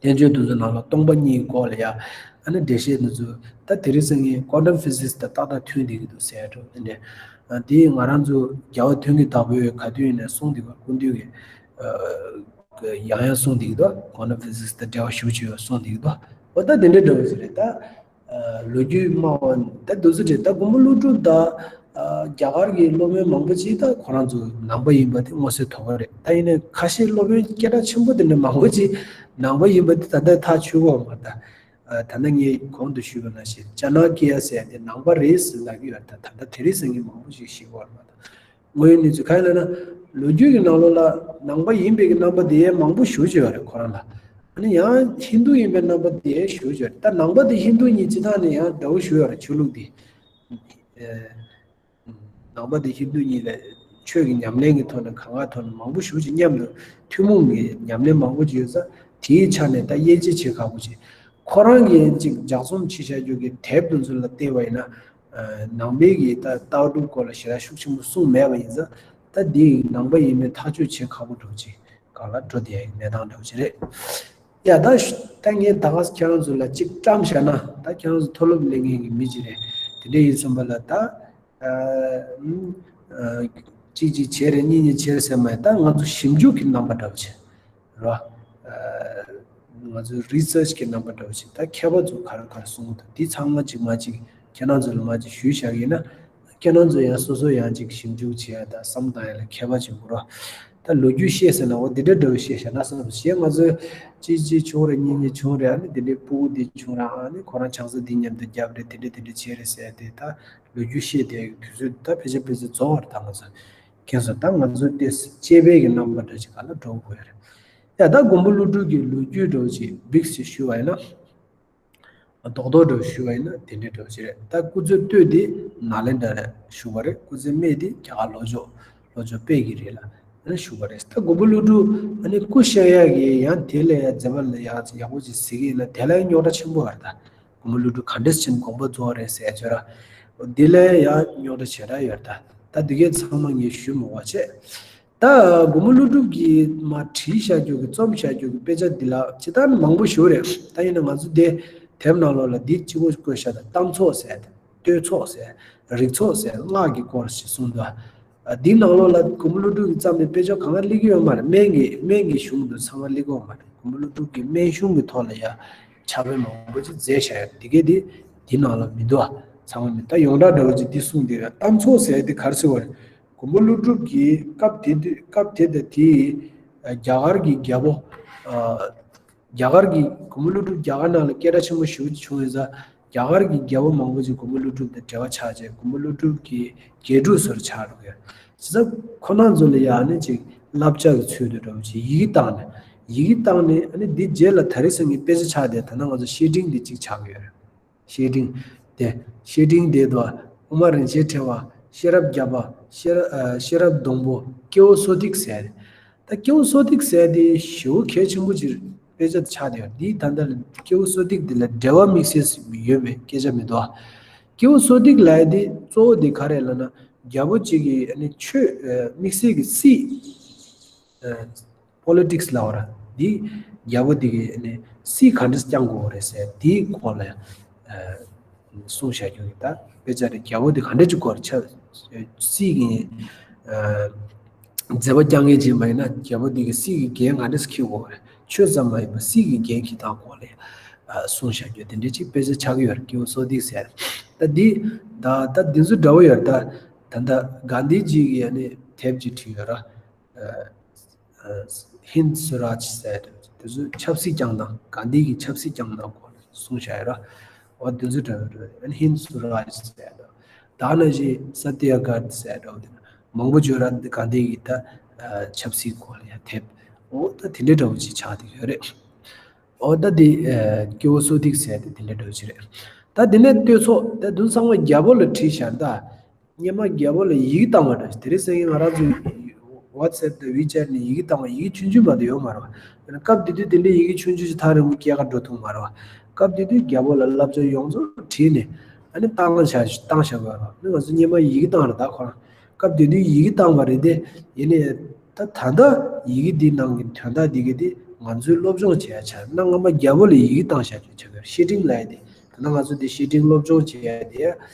བསྟན་བཅོས་དེ་ཚོ་ནང་ལ་སྟོང་པ་ཉིད་སྐོར་ལ་ཡ་ཨ་ནི་འགྲེལ་བཤད་དེ་ཚོ་ད་དེ་རིང་སང་ཉིན་ཀོན་ཊམ་ཕི་ཟི་སིསི་དང་ཏག་ཏག་མཐུན་བསྡད་ཀྱི་འདུག་ཟེར་འགྲོ་དེ་འདྲས། དེ་ང་རང་ཚོ་རྒྱལ་བ་དོན་གྱི་བདག་པོས་ག་དུས་ཡིན་ནའི་གསུངས་བསྡད་པ། སྐུ་མདུན་གྱིས་ཡང་ཡང་གསུངས་བསྡད་ཀྱི་འདུག་ཀོན་ཊམ་ཕི་ཟི་སིསི་དང་འབྲེལ་བ་ཞེ་པོ་ཅིག་ཡོད་གསུངས་བསྡད་ཀྱི་འདུག་འོ་ད་དེ་འདྲས་འདྲ་བོ་ཞིག་རེད་ད། ལོ་རྒྱུས་སྨྲ་བ་ད་འདུག་སེ་བྱས། ད་མགོན་པོ་ཀླུ་སྒྲུབ་ད་རྒྱ་གར་གྱི་སློབ་དཔོན་མང་པོ་ཅིག་ད་ཁོ་རང་ཚོ་ནང་པ་ཡིན་པ་དེ་མངོན་གསལ་དོད་པོ་རེད། ད་ཡིན་ནའི་ཁ་ཤས་སློབ་དཔོན་སྐད་གྲགས་ཆེན་པོ་དེ་འདྲ་མང་པོ་ཅིག་ནང་པ་ཡིན་པ་དེ་ད་ལྟ་ཐག་ཆོད་ཀྱི་ཡོད་མ་རེད་ད། ད་ལྟ་ངས་གོང་དུ་ཞུས་པ་ནང་བཞིན་ཅ་ན་ཀི་ཡ་ཟེར་དེ་ནང་པ་རེད་ཟེར་ལབ་ཀྱི་ཡོད་རེད། ད་ད་ལྟ་དེ་རིང་སང་ཉིན་མང་པོ་ཞིག་ཤེས་ཀྱི་ཡོད་མ་རེད་ད། དངོས་ཡོད་གནས་ཚུལ་གང་ཡིན་ལབ་ན། ལོ་རྒྱུས་ཀྱི་ནང་ལོགས་ལ་ནང་པ་ཡིན་པའི་གི་རྣམ་པ་དེ་མང་པོ་ཞེ་པོ་ཅིག་ཡོད་རེད་ཁོ་རང་ལ། ཨ་ནི་ཡང་ཧིན་དུ་ཡིན་པའི་རྣམ་པ་དེ་ཞེ་པོ་ཅིག་ཡོད་རེད། ད་ནང་པ་དེ་ཧིན་དུ་གཉིས་སྤྱི་བཏང་ནས་ཡང་འདྲ་བོ་ཞེ་པོ་ཡོད་རེད། ཆོས་ལུགས་དེ། ཨེ། ནང་པ་དེ་ཧིན་དུ་གཉིས་ལ་ཆོས་ཀྱི་ཉམས་ལེན་གྱི་ཐོག་ནས་གང་ག་ཐོག་ནས་མང་པོ་ཞེ་པོ་ཅིག་མཉམ་དུ་ཐུན་མོང་གི་ཉམས་ལེན་མང་པོ་ཅིག་ཡོད་ཙང་དེའི་ཆ་ནས་ད་དབྱེ་འབྱེད་བྱེད་ཁག་པོ་ཅིག་ཁོ་རང་གིས་ཅིག་ལྗགས་རྩོམ་བྱེད་བཞག་རྒྱུ་གི་དེབ་དེ་ཚོ་ལ་བལྟས་པ་ཡིན་ན། ནང་པའི་གི་ད་ལྟ་གྲུབ་སྐོར་ལ་ཞེ་དྲག་ཤུགས་ཆེན་པོ་གསུངས་མེད་པ་ཡིན་ཙང་། ད་འདི་ནང་པ་ཡིན་མིན་ཐག་གཅོད་བྱེད་ཁག་པོ་འདྲ་བོ་ཅིག་སྒང་ལ་འགྲོ་བསྡད་ཡག་གནས་སྟངས་འདྲ་བོ་ཅིག་རེད། ཡ་ད་ད་ངས་ད་ག་ཁྱེད་རང་ཚོ་ལ་ཅིག་བཀྲམ་བཞག་ན། ད་ཁྱེད་རང་ཚོ་མཐོ་སློབ་སླེབས་མཁན་གྱི་མི་ཅིག་རེད། དེ་འདྲ་ཡིན་བསམ་པ་ལ་ད་གཅིག་གཅིག་བྱས་རེད། གཉིས་གཉིས་བྱས་རེད་ཟེར་མ་ཡིན། ད་ང་ཚོ་ཞིབ་འཇུག་གི་རྣམ་པ་འདྲ་བོ་ཅིག་རེད་བ། ང་ཚོའི་རི་སར་ཆི་གི་རྣམ་པ་འདྲ་བོ་ཞིག་ད་མཁས་པ་ཚོ་ག་རེ་ག་རེ་གསུང་གི་འདུག་འདི་ཚང་མ་ཅིག་མ་ཅིག་ཁྱེད་རང་ཚོ་ལ་མ་ཅིག་ཞུས་བཞག་ཡིན་ན། ཁྱེད་རང་ཚོ་ཡང་སོ་སོ་ཡང་ཅིག་ཞིབ་འཇུག་བྱེད་ཡ་དང་བསམ་བཏང་ཡ་ལ་མཁས་པ་ཅིག་དགོས་རེད། ད་ལོ་རྒྱུས་བཤད་ཟེར་ན་འོ་འདི་འདྲ་འདྲ་བོ་བཤད་བཞག་ན་བསམ་སོང་། གཞན་ང་ཚོས་གཅིག་གཅིག་བྱུང་རེད། གཉིས་གཉིས་བྱུང་རེད། ཨ་ནི་འདི་འདྲའི་ཕྲུ་གུ་འདི་བྱུང་རེད། ཨ་ནི་ཁོ་རང་ཆང་ས་འདི་མཉམ་དུ་བརྒྱབ་རེད། དེ་འདྲ་དེ་འདྲ་བྱས་རེད་ཟེར་ཏེ་ད་ལོ་རྒྱུས་བཤད་བསྡད་ཡ་གི་དུས་ཚོད་ད་ཕལ་ཆེར་ཕལ་ཆེར་རྫོགས་པ་རེད། ད་ང་ཚོ་མཁྱེན་སོང་། ད་ང་ཚོ་དེ་དཔྱད་པའི་གི་རྣམ་པ་འདྲ་ཅིག་ག་ལ་འགྲོ་དགོས་རེད། ཡ་ད་མགོན་པོ་ཀླུ་སྒྲུབ་ཀྱི་ལོ་རྒྱུས་འདྲ་བོ་ཅིག་བིག་ཅིག་ཞུས་པ་ཡིན་ན། རྡོག་རྡོག་འདྲ་བོ་ཞུས་པ་ཡིན་ན་དེ་འདྲའི་འདྲ་བོ་ཅིག་རེད། ད་སྐུ་ཚེ་སྟོད་དེ་ནཱ་ལེནྡྲ་ལ་བཞུགས་པ་རེད། སྐུ་ཚེ་སྨད་དེ་རྒྱ་གར་ལྷོ་ཕྱོགས་ལྷོ་ཕྱོགས་དཔལ་གྱི་རི་ལ་ཨ་ནི་བཞུགས་པ་རེད། ད་མགོན་པོ་ཀླུ་སྒྲུབ་ཨ་ནི་སྐུ་གཤེགས་ཡག་གི་ཡང་དེ་ལས་ཡང་མཛད་པ་ལ་ཡག་ཡག་པོ་ཅིག་གཟིགས་ཀྱི་ཡིན་ན་དེ་ལ་ཡང་རྙོག་དྲ་ཆེན་པོ་ཡོད་རེད། ད་མགོན་པོ་ཀླུ་སྒྲུབ་ག་འདྲས་ཕྱིན་དགོངས་པ་རྫོགས་རེད་ཟེར་ཡ་ཅིག་ཡོད་ར། འདི་ལ་ཡང་རྙོག་དྲ་ཞེ་དྲག་ཡོད་རེད། ད་ད་འདི་གའི་ཚང་མ་ངས་ཞུ་མི་དགོས་བྱས། ད་མགོན་པོ་ཀླུ་སྒྲུབ་ཀྱིས་མར་བྲིས་བཞག་རྒྱུ་གི་རྩོམ་བཞག་རྒྱུ་གི་དཔེ་ཆ་འདི་ལ་ཇི་ལྟར་མང་པོ་ཞིག་རེད། ད་ཡིན་ན་ང་ཚོ་འདི་དེབ་ནང་ལོགས་ལ་འདི་གཅིག་པོ་བཀོད་བཞག་ད་གཏམ་ཚོགས་ཟེར། བསྟོད་ཚོགས་ཟེར། རིགས་ཚོགས་ཟེར། སྔགས་ཀྱི་སྐོར་ཞིག་གསུངས་འདུག་འདི་ནང་ལོགས་ལ་མགོན་པོ་ཀླུ་སྒྲུབ་ཀྱིས་བརྩམས་པའི་དཔེ་ཆ་གང་ག་སླེབས་ཀྱི་ཡོད་མ་རེད། སྨན་གྱི་སྨན་གྱི་གཞུང་དུ་ཚང་མ་སླེབས་ཀྱི་ཡོད་མ་རེད། མགོན་པོ་ཀླུ་སྒྲུབ་ཀྱིས་སྨན་གཞུང་གི་ཐོག་ལ་ཡང་ཕྱག་དཔེ་མང་པོ་ཅིག་མཛད་བཞག་ཡོད། འདི་གའི་འདི་འདི་ནང་ལ་མི་འདུག་ཚང་མ་མི་ད་ཡོངས་གྲགས་འདྲ་བོ་ཅིག་འདི་གསུངས་འདི་རེད། གཏམ་ཚོགས་ཟེར་འདི་ག་རེ་ཟེར་བ་རེད། མགོན་པོ་ཀླུ་སྒྲུབ་ཀྱིས་སྐབས་དེ་དུས་སྐབས་དེ་དང་དེའི་རྒྱ་གར་གྱི་རྒྱལ་པོ། རྒྱ་གར་གྱི་མགོན་པོ་ཀླུ་སྒྲུབ་རྒྱ་གར་ནང་ལ་སྐད་གྲགས་ཆེན་པོ་ཞེ་པོ་ཅིག་བྱུང་ཡོད་ཙང་རྒྱ་གར་གྱི་རྒྱལ་པོ་མང་པོ་ཅིག་མགོན་པོ་ཀླུ་སྒྲུབ་དང་འབྲེལ་བ་ཆགས་བྱས་མགོན་པོ་ཀླུ་སྒྲུབ་ཀྱི་རྒྱལ་ཕྲུག་ཚོར་ཆགས་འགྲོ་གི་ཡོད། བྱས་ཙང་ཁོ་རང་ཚོ་ལ་ཡང་ནི་ཅིག་བསླབ་བྱ་གི་ཚུལ་དུ་འདྲ་བོ་ཅིག་ཡི་གེ་བཏང་ནས་ ཡི་གེ་བཏང་ནས་ཨ་ནི་འདི་རྗེས་ལ་དེ་རིང་སང་ཉིན་དཔེ་ཆ་ཆགས་བསྡད། ད་ནང་ང་ཚོ་བཤེས་སྤྲིང་འདི་གཅིག་ཆགས་ཀྱི་ཡོད་རེད། བཤེས་སྤྲིང་དེ། བཤེས་སྤྲིང་དེ་དུ་དབུ་མ་རིན་ཆེན་ཕྲེང་བ། ཤེས་རབ་བརྒྱ་པ། ཤེས་རབ་ཨ། ཤེས་རབ་སྡོང་པོ། སྐྱེས་བུ་གསོ་ཐིགས་ཟེར། ད་སྐྱེས་བུ་གསོ་ཐིགས་ཟེར་དེ་ཞེ་པོ་གལ་ཆེན་པོ་ཅིག་དཔེ་ཆ་དེ་ཆགས་བསྡད་ཡོད། འདིའི་ད་ལྟ་ལ་སྐྱེས་བུ་གསོ་ཐིགས་འདི་ལ་འགྲེལ་པ་དམིགས་བསལ་ཡོད་མེད་སྐད་ཆ་མི་འདུག་ཨ། སྐྱེས་བུ་གསོ་ཐིགས་ལབ་ཡ་དེ་གཙོ་བོ་དེ་ག་རེ་ལབ་ན། རྒྱལ་པོ་གཅིག་གིས་ཨ་ནི་ཆོས་ཨ། དམིགས་བསལ་གྱི་སྲིད་ཨ། པོ་ལི་ཊིག་སི་ལབ་པ་ར། འདི་རྒྱལ་པོ་འདི་གིས་ཨ་ནི་སྲིད་ག་འདྲས་བསྐྱང་དགོས་རེད་ཟེར་དེའི་སྐོར་ལ་ཨ། གསུངས་བཞག་རྒྱུ་གི་ད་དཔེ་ཆ་རེད། རྒྱལ་པོ་འདི་ག་འདྲས་ཅིག་དགོས་རེད། ཆབ་སྲིད་ཀྱི་ཨ། མཛད་པ་བསྐྱང་མཁན་ཅིག་མ་ཡིན་ན་རྒྱལ་པོ་འདི་གིས་སྲིད་ཀྱི་འགན་ག་འདྲས་འཁྱེར་དགོས་རེད། ཆོས་ཙམ་མ་ཡིན་པར་སྲིད་ཀྱི་འགན་འཁྱེར་སྟངས་སྐོར་ལ་ཨ། གསུངས་བཞག་རྒྱུ་དེ་འདྲས་ཅིག་དཔེ་ཆ་ཆགས་ཀྱི་ཡོད་རེད། སྐྱེས་བུ་གསོ་ཐིགས་ཟེར། ད་འདི་ད་ད་འདི་ཚོ་འདྲ་པོ་ཡོད་རེད། ད་ད་ལྟ་གྷན་དྷི་ཇི་གིས་ཨ་ནི་དེབ་ཅིག་བྲིས་ཡོད་ར། ཨ། ཨ། ཧིན་སུ་རཱཇ་ཟེར་དེ་ཚོ་ཆབ་སྲིད་བསྐྱངས་སྟངས། གྷན་དྷི་གི་ཆབ་སྲིད་བསྐྱངས་སྟངས་སྐོར་གསུངས་བཞག་ཡོད་ར། འོ་དེ་ཚོ་འདྲ་པོ་ཡོད་རེད། ཧིན་སུ་རཱཇ་ཟེར་དང་། ད་ནང་བཞིན་སཏྱ་གྷར་ཊ་ཟེར་འདྲ་པོ་དེ་མང་པོ་བརྗོད་ར། འདི་གྷན་དྷི་གི་ད་ཨ། ཆབ་སྲིད་སྐོར་ལ་ཡང་དེབ། འོ་ད་དེ་འདྲ་འདྲ་པོ་ཅིག་ཆགས་བསྡད་ཡོད་རེད། འོ་ད་འདི་ཨ། སྐྱེས་བུ་གསོ་ཐིགས་ཟེར་དེ་དེ་འདྲ་འདྲ་པོ་ཅིག་རེད། ད་དེ་ནས་བསྟོད་ཚོགས། ད་དེ་ཚང་མ་རྒྱལ་པོ་ལ་བྲིས་བཞག་ད། སྔོན་མ་རྒྱལ་པོ་ལ་ཡི་གེ་བཏང་བ་འདྲ། དེ་རིང་སང་ཉིན་ང་རང་ཚོའི་ཝ་ཊི་སེབ་དང་ཝི་ཅེ་ཊི་ནས་ཡི་གེ་བཏང་བ། ཡི་གེ་ཆུང་ཆུང་མ་གཏོགས་ཡོད་མ་རེད་པ། ཡིན་ན་སྐབས་དེ་དུས་དེ་འདྲའི་ཡི་གེ་ཆུང་ཆུང་ཞིག་ཐག་རིང་པོ་སྐྱེལ་ག་འགྲོ་ཐུབ་མ་རེད་པ། སྐབས་དེ་དུས་རྒྱལ་པོ་ལ་བསླབ་བྱ་ཡོངས་རྫོགས་བྲིས་ནས་ཨ་ནི་བཏང་བཞག་བཏང་བཞག་པ་རེད་པ། ཨ་ནི་ང་ཚོ་སྔོན་མ་ཡི་གེ་བཏང་རེད་ད་ཁོ་རང་། སྐབས་དེ་དུས་ཡི་གེ་བཏང་བ་རེད་དེ། ཡིན་ནའི་ད་ད་ལྟ་ཡི་གེ་འདི་ནང་གི་དོན་དག་འདི་ག་དེ་ང་ཚོའི་སློབ་སྦྱོང་བྱེད་ཡ་ཆགས། གནའ་སྔ་མ་རྒྱལ་པོ་ལ་ཡི་གེ་བཏང་བཞག་རྒྱུ་ཆགས་ཀྱི་ཡོད་རེད། བཤེས་སྤྲིང་ལབ་ཡ་དེ། ད་ལྟ་ང་ཚོ་འདི་བཤེས་སྤྲིང་སློབ་སྦྱོང་བྱེད་ཡ་དེ་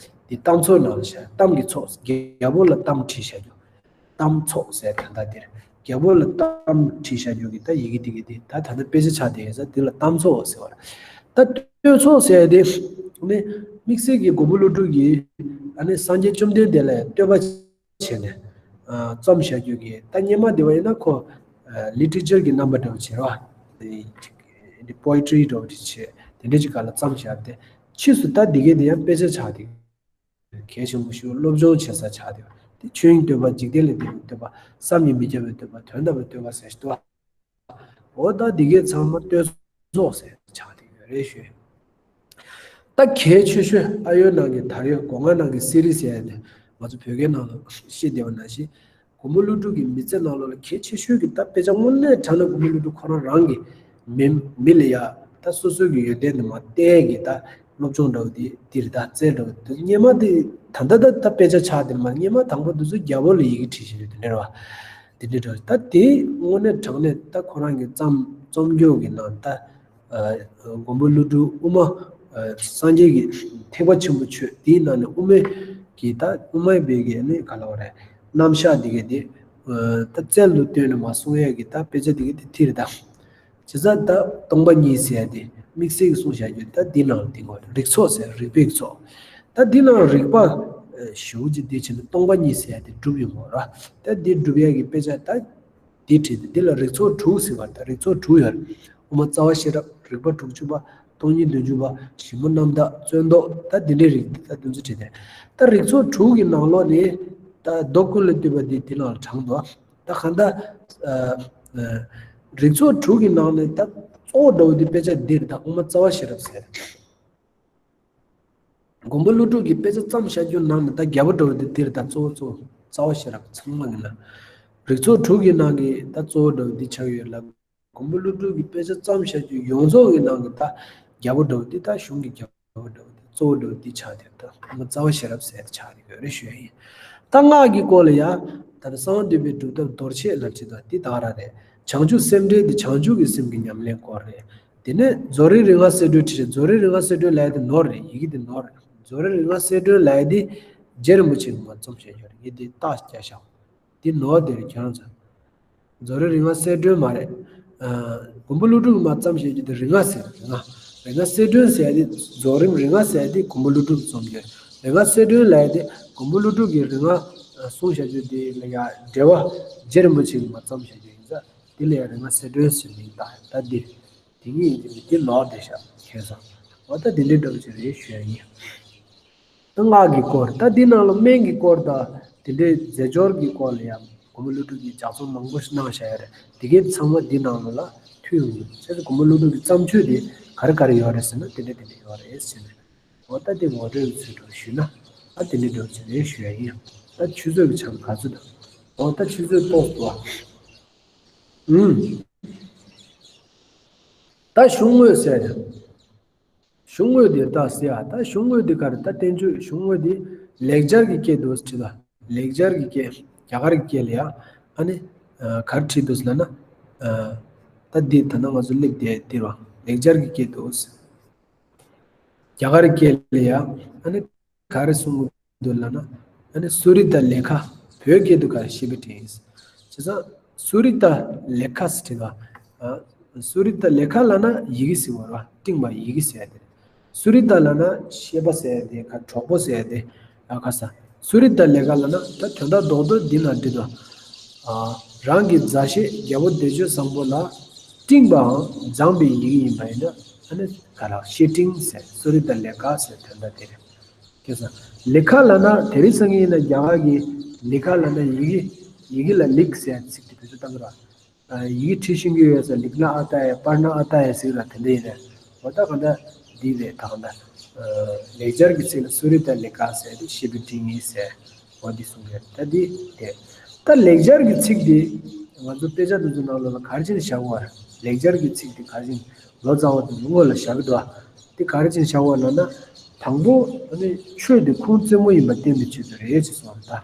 འདི་གཏམ་ཚོགས་ནང་ལ་བཞག་གཏམ་གྱི་ཚོགས། རྒྱལ་པོ་ལ་གཏམ་བྲིས་བཞག་རྒྱུ། གཏམ་ཚོགས་ཟེར་ད་ལྟ་འདིར། རྒྱལ་པོ་ལ་གཏམ་བྲིས་བཞག་རྒྱུ་གི་ད་ཡི་གེ་འདི་ག་དེ་ད་ད་ལྟ་དཔེ་ཆ་ཆགས་བསྡད་ཡོད་ས་འདི་ལ་གཏམ་ཚོགས་ཟེར་བ་རེད། ད་བསྟོད་ཚོགས་ཟེར་ཡ་དེ་ནི་དམིགས་བསལ་གྱི་མགོན་པོ་ཀླུ་སྒྲུབ་ཀྱིས་ཨ་ནི་སངས་རྒྱས་བཅོམ་ལྡན་འདས་ལ་བསྟོད་པ་བྱས་ནས་ཨ། བརྩམས་བཞག་རྒྱུ་གི། ད་སྔོན་མ་དེ་བ་ཡིན་ན་ཁོ་ཨ། ལི་ཊི་རེ་ཅར་གྱི་རྣམ་པ་འདྲ་བོ་བྱེད་རོགས། དེ་པོ་ཨེ་ཊི་རི་འདྲ་བོ་དེ་བྱེད། དེ་འདྲ་ཅིག་སྒང་ལ་བརྩམས་བཞག་སྟེ། ཕྱིས་སུ་ད་འདི་གའི་དེ་ཡང་དཔེ་ཆ་ཆགས་ཏེ། གལ་ཆེན་པོ་ཞིག་སློབ་སྦྱོང་བྱེད་ས་ཆགས་ཏེ། དེ་ཆོས་དབྱིངས་བསྟོད་པ། འཇིག་རྟེན་ལས་འདས་པའི་བསྟོད་པ། བསམ་གྱིས་མི་ཁྱབ་པའི་བསྟོད་པ། དོན་དམ་པའི་བསྟོད་པ་ཟེར་ཞིག་འདུག་འོ་ད་འདི་གའི་ཚང་མ་བསྟོད་ཚོགས་ཟེར་ཆགས་བསྡད་ཡོད་རེད་ཞུ། ད་གལ་ཆེ་ཤོས་ཨ་ཡོད་ནང་གི་དར་ཡོད་སྒོ་ང་ནང་གི་གསེར་རི་ཟེར་ཡ་དེ་ང་ཚོ་བོད་སྐད་ནང་ལ་བཤད་བསྡད་པ་ནང་བཞིན། མགོན་པོ་ཀླུ་སྒྲུབ་ཀྱི་མི་ཚེ་ནང་ལོགས་ལ་གལ་ཆེ་ཤོས་ཀྱི་ད་དཔེ་ཆ་དངོས་གནས་དྲང་གནས་མགོན་པོ་ཀླུ་སྒྲུབ་ཁོ་རང་རང་གི་མི་མི་ལ་ཡ་ད་སོ་སོའི་གི་ཡོན་ཏན་དེ་མར་བསྟན་གྱི་ད་སློབ་སྦྱོང་འདྲ་བོ་དེ་འདིར་ད་རྩལ་འདྲ་བོ་དེ་སྔོན་མ་དེ་ད་ལྟ་ད་ད་དཔེ་ཆ་ཆགས་དེ་མ་སྔོན་མ་དང་པོ་དེ་ཚོ་རྒྱལ་པོ་ལ་ཡི་གེ་བྲིས་བཞིན་ཡོད་དེ་འདྲ་རེད་བ། དེ་འདྲའི་འདྲ་ད་དེ་དངོས་གནས་དྲང་གནས་ད་ཁོ་རང་གི་རྩོམ་རྩོམ་རྒྱུགས་ཀྱི་ནང་ད་ཨ། མགོན་པོ་ཀླུ་སྒྲུབ་དབུ་མ་ཨ། སངས་རྒྱས་ཀྱི་ཐེག་པ་ཆེན་པོ་ཆོས་དེའི་ནང་ནས་དབུ་མའི་གི་ད་དབུ་མའི་བོད་ཀྱི་ནི་ག་ལ་བ་རེད། རྣམ་གཞག་འདི་ག་དེ་ཨ། ད་རྩལ་དུ་བཏོན་ནས་མར་གསུང་ཡས་ཀྱི་ད་དཔེ་ཆ་འདི་ག་དེ་ཐིར་ད། བྱས་ཙང་ད་སྟོང་པ་ཉིད་ཟེར་ཡ་དེ་དམིགས་བསལ་གྱི་གསུངས་བཞག་རྒྱུ་ད་འདི་ནང་ལ་འདི་དགོས་རེད། རིགས་ཚོགས་ཟེར་རིགས་པའི་ཚོགས། ད་འདི་ནང་རིགས་པ་ཨ། ཞེ་པོ་ཅིག་འདི་བྱས་ནས་སྟོང་པ་ཉིད་ཟེར་ཡ་དེ་གྲུབ་ཡོང་གི་རེད། ད་འདི་གྲུབ་ཡ་གི་དཔེ་ཆ་ད་འདི་བྲིས་ཏེ་འདི་ལ་རིགས་ཚོགས་དྲུག་ཟེར་བ་ད་རིགས་ཚོགས་དྲུག་ཡོད་རེད། དབུ་མ་རྩ་བ་ཤེས་རབ། རིགས་པ་དྲུག་ཅུ་པ། སྟོང་ཉིད་བདུན་ཅུ་པ། ཞིབ་མོ་རྣམ་དག་རྩོད་ཟློག་ད་འདི་འདྲའི་རིགས་ད་འདི་ཚོ་བྲིས་ཏེ། ད་རིགས་ཚོགས་དྲུག་གི་ནང་ལོགས་ནས་ད་རྡོ་ཀུན་ལས་བཏུས་པ་འདི་འདི་ནང་ལ་དྲངས་འདུག་ད་གང་ལྟར་ཨ། ཨ། རིགས་ཚོགས་དྲུག་གི་ནང་ནས་ད་གཙོ་བོ་འདྲ་བོ་འདི་དཔེ་ཆ་འདིར་ད་དབུ་མ་རྩ་བ་ཤེས་རབ་ཟེར། མགོན་པོ་ཀླུ་སྒྲུབ་ཀྱིས་དཔེ་ཆ་བརྩམས་བཞག་རྒྱུ་ནང་ནས་ད་རྒྱལ་པོ་འདྲ་བོ་འདི་འདིར་ད་གཙོ་བོ་གཙོ་བོ་རྩ་བ་ཤེས་རབ་ཚང་མ་གི་ནང་། རིགས་ཚོགས་དྲུག་གི་ནང་གི་ད་གཙོ་བོ་འདྲ་བོ་འདི་ཆགས་ཡོད་ལ། མགོན་པོ་ཀླུ་སྒྲུབ་ཀྱིས་དཔེ་ཆ་བརྩམས་བཞག་རྒྱུ་ཡོངས་རྫོགས་ཀྱི་ནང་གི་ད་རྒྱལ་པོ་འདྲ་བོ་འདི་ད་གཞུང་གི་རྒྱལ་པོ་འདྲ་བོ་འདི་གཙོ་བོ་འདྲ་བོ་འདི་ཆགས་ཏེ་ད་ང་རྩ་བ་ཤེས་རབ་ཟེར་ཏེ་ཆགས་ཏེ་ཡོད་རེད་ཞུ་ཡ་ཡིན། ད་སྔགས་ཀྱི་སྐོར་ལ་ཡང་ད་ལྟ་གསང་བ་འདུས་པའི་སྒྲུབ་ཐབས་རྡོ་རྗེ་ལབ་ཅིག་དང་འདི་དག་རང་རེད། བྱང་ཆུབ་སེམས་འགྲེལ་འདི་བྱང་ཆུབ་ཀྱི་སེམས་ཀྱི་ཉམས་ལེན་སྐོར་རེད། དེ་ནས་རྫོགས་རིམ་རིམ་ལྔ་གསལ་སྒྲོན་བྲིས་རེད། རྫོགས་རིམ་རིམ་ལྔ་གསལ་སྒྲོན་ལབ་ཡ་དེ་ནོར་རེད། ཡི་གེ་དེ་ནོར་རེད། རྫོགས་རིམ་རིམ་ལྔ་གསལ་སྒྲོན་ལབ་ཡ་དེ་རྗེ་རིན་པོ་ཆེ་གིས་མར་རྩོམ་བྱས་ཡོད་རེད། ངས་དེ་རྟགས་བརྒྱབ་བཞག་འདི་ནོར་དེ་རེད་ཁྱོད་རང་ཚོ། རྫོགས་རིམ་རིམ་ལྔ་གསལ་སྒྲོན་མ་རེད། ཨ། མགོན་པོ་ཀླུ་སྒྲུབ་ཀྱིས་མར་རྩོམ་བྱས་རྒྱུ་དེ་རིམ་ལྔ་ཟེར། རིམ་ལྔ། རིམ་ལྔ་གསལ་སྒྲོན་ཟེར་ཡ་དེ་རྫོགས་རིམ་རིམ་ལྔ་ཟེར་ཡ་དེ་མགོན་པོ་ཀླུ་སྒྲུབ་ཀྱིས་རྩོམ་རྒྱུ་རེད། རིམ་ལྔ་གསལ་སྒྲོན་ལབ་ཡ་དེ་མགོན་པོ་ཀླུ་སྒྲུབ་ཀྱིས་རིམ་ལྔ་གསུངས་བཞག་རྒྱུ་དེ་ལ་ཡ་འགྲེལ་པ་རྗེ་རིན་པོ་ཆེ་གིས་མར་རྩོམ་བྱས་རྒྱུ་ཡིན་ཙང་དེ་ལ་ཡ་རིམ་ལྔ་གསལ་སྒྲོན་ཟེར་མིང་བཏགས་ཡོད། ད་འདི། དེ་གཉིས་ཡིན་གྱི་མི་དེ་ལོག་བསྡད་ཤག་ཁྱེད་ཚོ། འོ་ད་དེ་འདྲའི་འདྲ་པོ་ཅིག་རེད་ཞུ་ཡ་ཡིན། ད་སྔགས་ཀྱི་སྐོར་ད་འདི་ནང་ལ་སྨན་གྱི་སྐོར་དང་དེ་འདྲའི་རྫས་སྦྱོར་གྱི་སྐོར་ལ་ཡང་ མགོན་པོ་ཀླུ་སྒྲུབ་ཀྱིས་ལྗགས་རྩོམ་མང་པོ་ཞིག་གནང་བཞག་ཡོད་རེད། དེ་གའི་ཚང་མ་འདི་ནང་ལོགས་ལ་མཐུད་ཡོང་གི་འདུག་བྱས་ཙང་མགོན་པོ་ཀླུ་སྒྲུབ་ཀྱི་བརྩམས་ཆོས་དེ་ག་རེ་ག་རེ་ཡོད་རེད་ཟེར་ན་དེ་འདྲ་དེ་འདྲ་ཡོད་རེད་ཟེར་ནས། འོ་ད་དེ་ངོ་སྤྲོད་ཚུལ་དུ་ཞུས་ན་ཨ་དེ་འདྲ་འདྲ་བོ་ཅིག་རེད་ཞུ་ཡ་ཡིན། ད་ཆུ་ཚོད་ཀྱི་ཆ་ལ་ག་ཚོད་འདུག་འོ་ད་ཆུ་ཚོད་ཏོག་ཙམ་འདུག་ཨ། ཨུམ། ད་གཞུང་དངོས་ཟེར་ཡ། གཞུང་དངོས་དེ་ལྟ་ཟེར་ཡ། ད་གཞུང་དངོས་དེ་ག་རེ། ད་བསྟན་བཅོས་གཞུང་དངོས་དེ་ལེགས་སྦྱར་གྱི་སྐད་དུ་བྲིས་ལ། ལེགས་སྦྱར་གྱི་སྐད། རྒྱ་གར་གྱི་སྐད་ལ་ཡ། ཨ་ནི་ཨ་ག་རེ་བྲིས་འདུག་ཟེར་ལབ་ན། ཨ་ད་འདི་ད་ནང་ང་ཚོ་སླེབས་བསྡད་དེ་རེད་བ། ལེགས་སྦྱར་གྱི་སྐད་དུ། རྒྱ་གར་གྱི་སྐད་ལ་ཡ། ཨ་ནི་ག་རེ་གསུང་གི་འདུག་ལབ་ན། ཨ་ནི་སུ་རི་ཏ་ལེ་ཁ། བོད་སྐད་དུ་ག་རེ་ཤེས་པའི་དྲིན་ཡིན། བྱས་ཙང་སུ་རི་ཏ་ལེ་ཁ་ཟེར་བྲིས་པ། ཨ་སུ་རི་ཏ་ལེ་ཁ་ལབ་ན་ཡི་གེ་ཟེར་བ་རེད་བ། སྤྲིངས་པ་ཡི་གེ་ཟེར་ཡ་དེ་རེད། སུ་རི་ཏ་ལབ་ན་ཤེས་པ་ཟེར་ཡ་དེ། ག་གྲོགས་པོ་ཟེར་ཡ་དེ། ཡ་ཁ་ས། སུ་རི་ཏ་ལེ་ཁ་ལབ་ན་ད་དོན་དག་རྡོག་རྡོག་འདི་ན་འབྲི་དོ། ཨ་རང་གི་མཛའ་བཤེས་རྒྱལ་པོ་བདེ་སྤྱོད་བཟང་པོ་ལ་སྤྲིངས་པའམ་སྦྱངས་པའི་ཡི་གེ་ཡིན་པ་ཡིན་ན། ཨ་ནི་ག་ལ་བཤེས་སྤྲིངས་ཟེར། སུ་རི་ཏ་ལེ་ཁ་ཟེར་དོན་དག་དེ་རེད། ཁྱེད་ས། ལི་ཁ་ལབ་ན་དེ་རིང་སང་ཉིན་ཡིན་ན་རྒྱ་གར་གྱི་ལི་ཁ་ལབ་ན་ཡི་གེ། ཡི་གེ་ལ་ལིག་ཟེར་ཚིག་དེ་བེད་སྤྱོད་བཏང་གི་རེད། ཡི་གེ་བྲིས་ཤེས་ཀྱི་ཡོད་ས། ལིག་ན་ཨ་ཏ་ཡ། པར་ན་ཨ་ཏ་ཡ་ཟེར་ལ་དེ་འདྲ་ཡིན་རེད། འོ་ད་གང་ལྟར་འདི་རེད། ད་གང་ལྟར་ལེགས་སྦྱར་གྱི་ཚིག་ལ་སུ་རི་ཏ་ལི་ཁ་ཟེར་ཏེ་བཤེས་པའི་སྤྲིངས་ཡིག་ཟེར། འོ་འདི་གསུང་གི་རེད། ད་འདི་དེ། ད་ལེགས་སྦྱར་གྱི་ཚིག་འདི་ང་ཚོ་དཔེ་ཆ་འདི་ཚོ་ནང་ལོགས་ལ་ག་རེ་བྱས་ནས་བཞག་པ་རེད། ལེགས་སྦྱར་གྱི་ཚིག་འདི་ག་རེ་བྱས་ནས་ལོ་ཙཱ་བ་དེ་ཚོ་སྔོན་ལ་བཞག་གི་འདུག་ཨ། དེ་ག་རེ་བྱས་བཞག་པ་ལབ་ན། དང་པོ་ཨ་ནི་ཆོས་དེ་ཁུངས་བཙན་པོ་ཡིན་པ་བསྟན་པའི་ཆེད་དུ་རེད་ཅེས་གསུངས་པ་རེད་ད།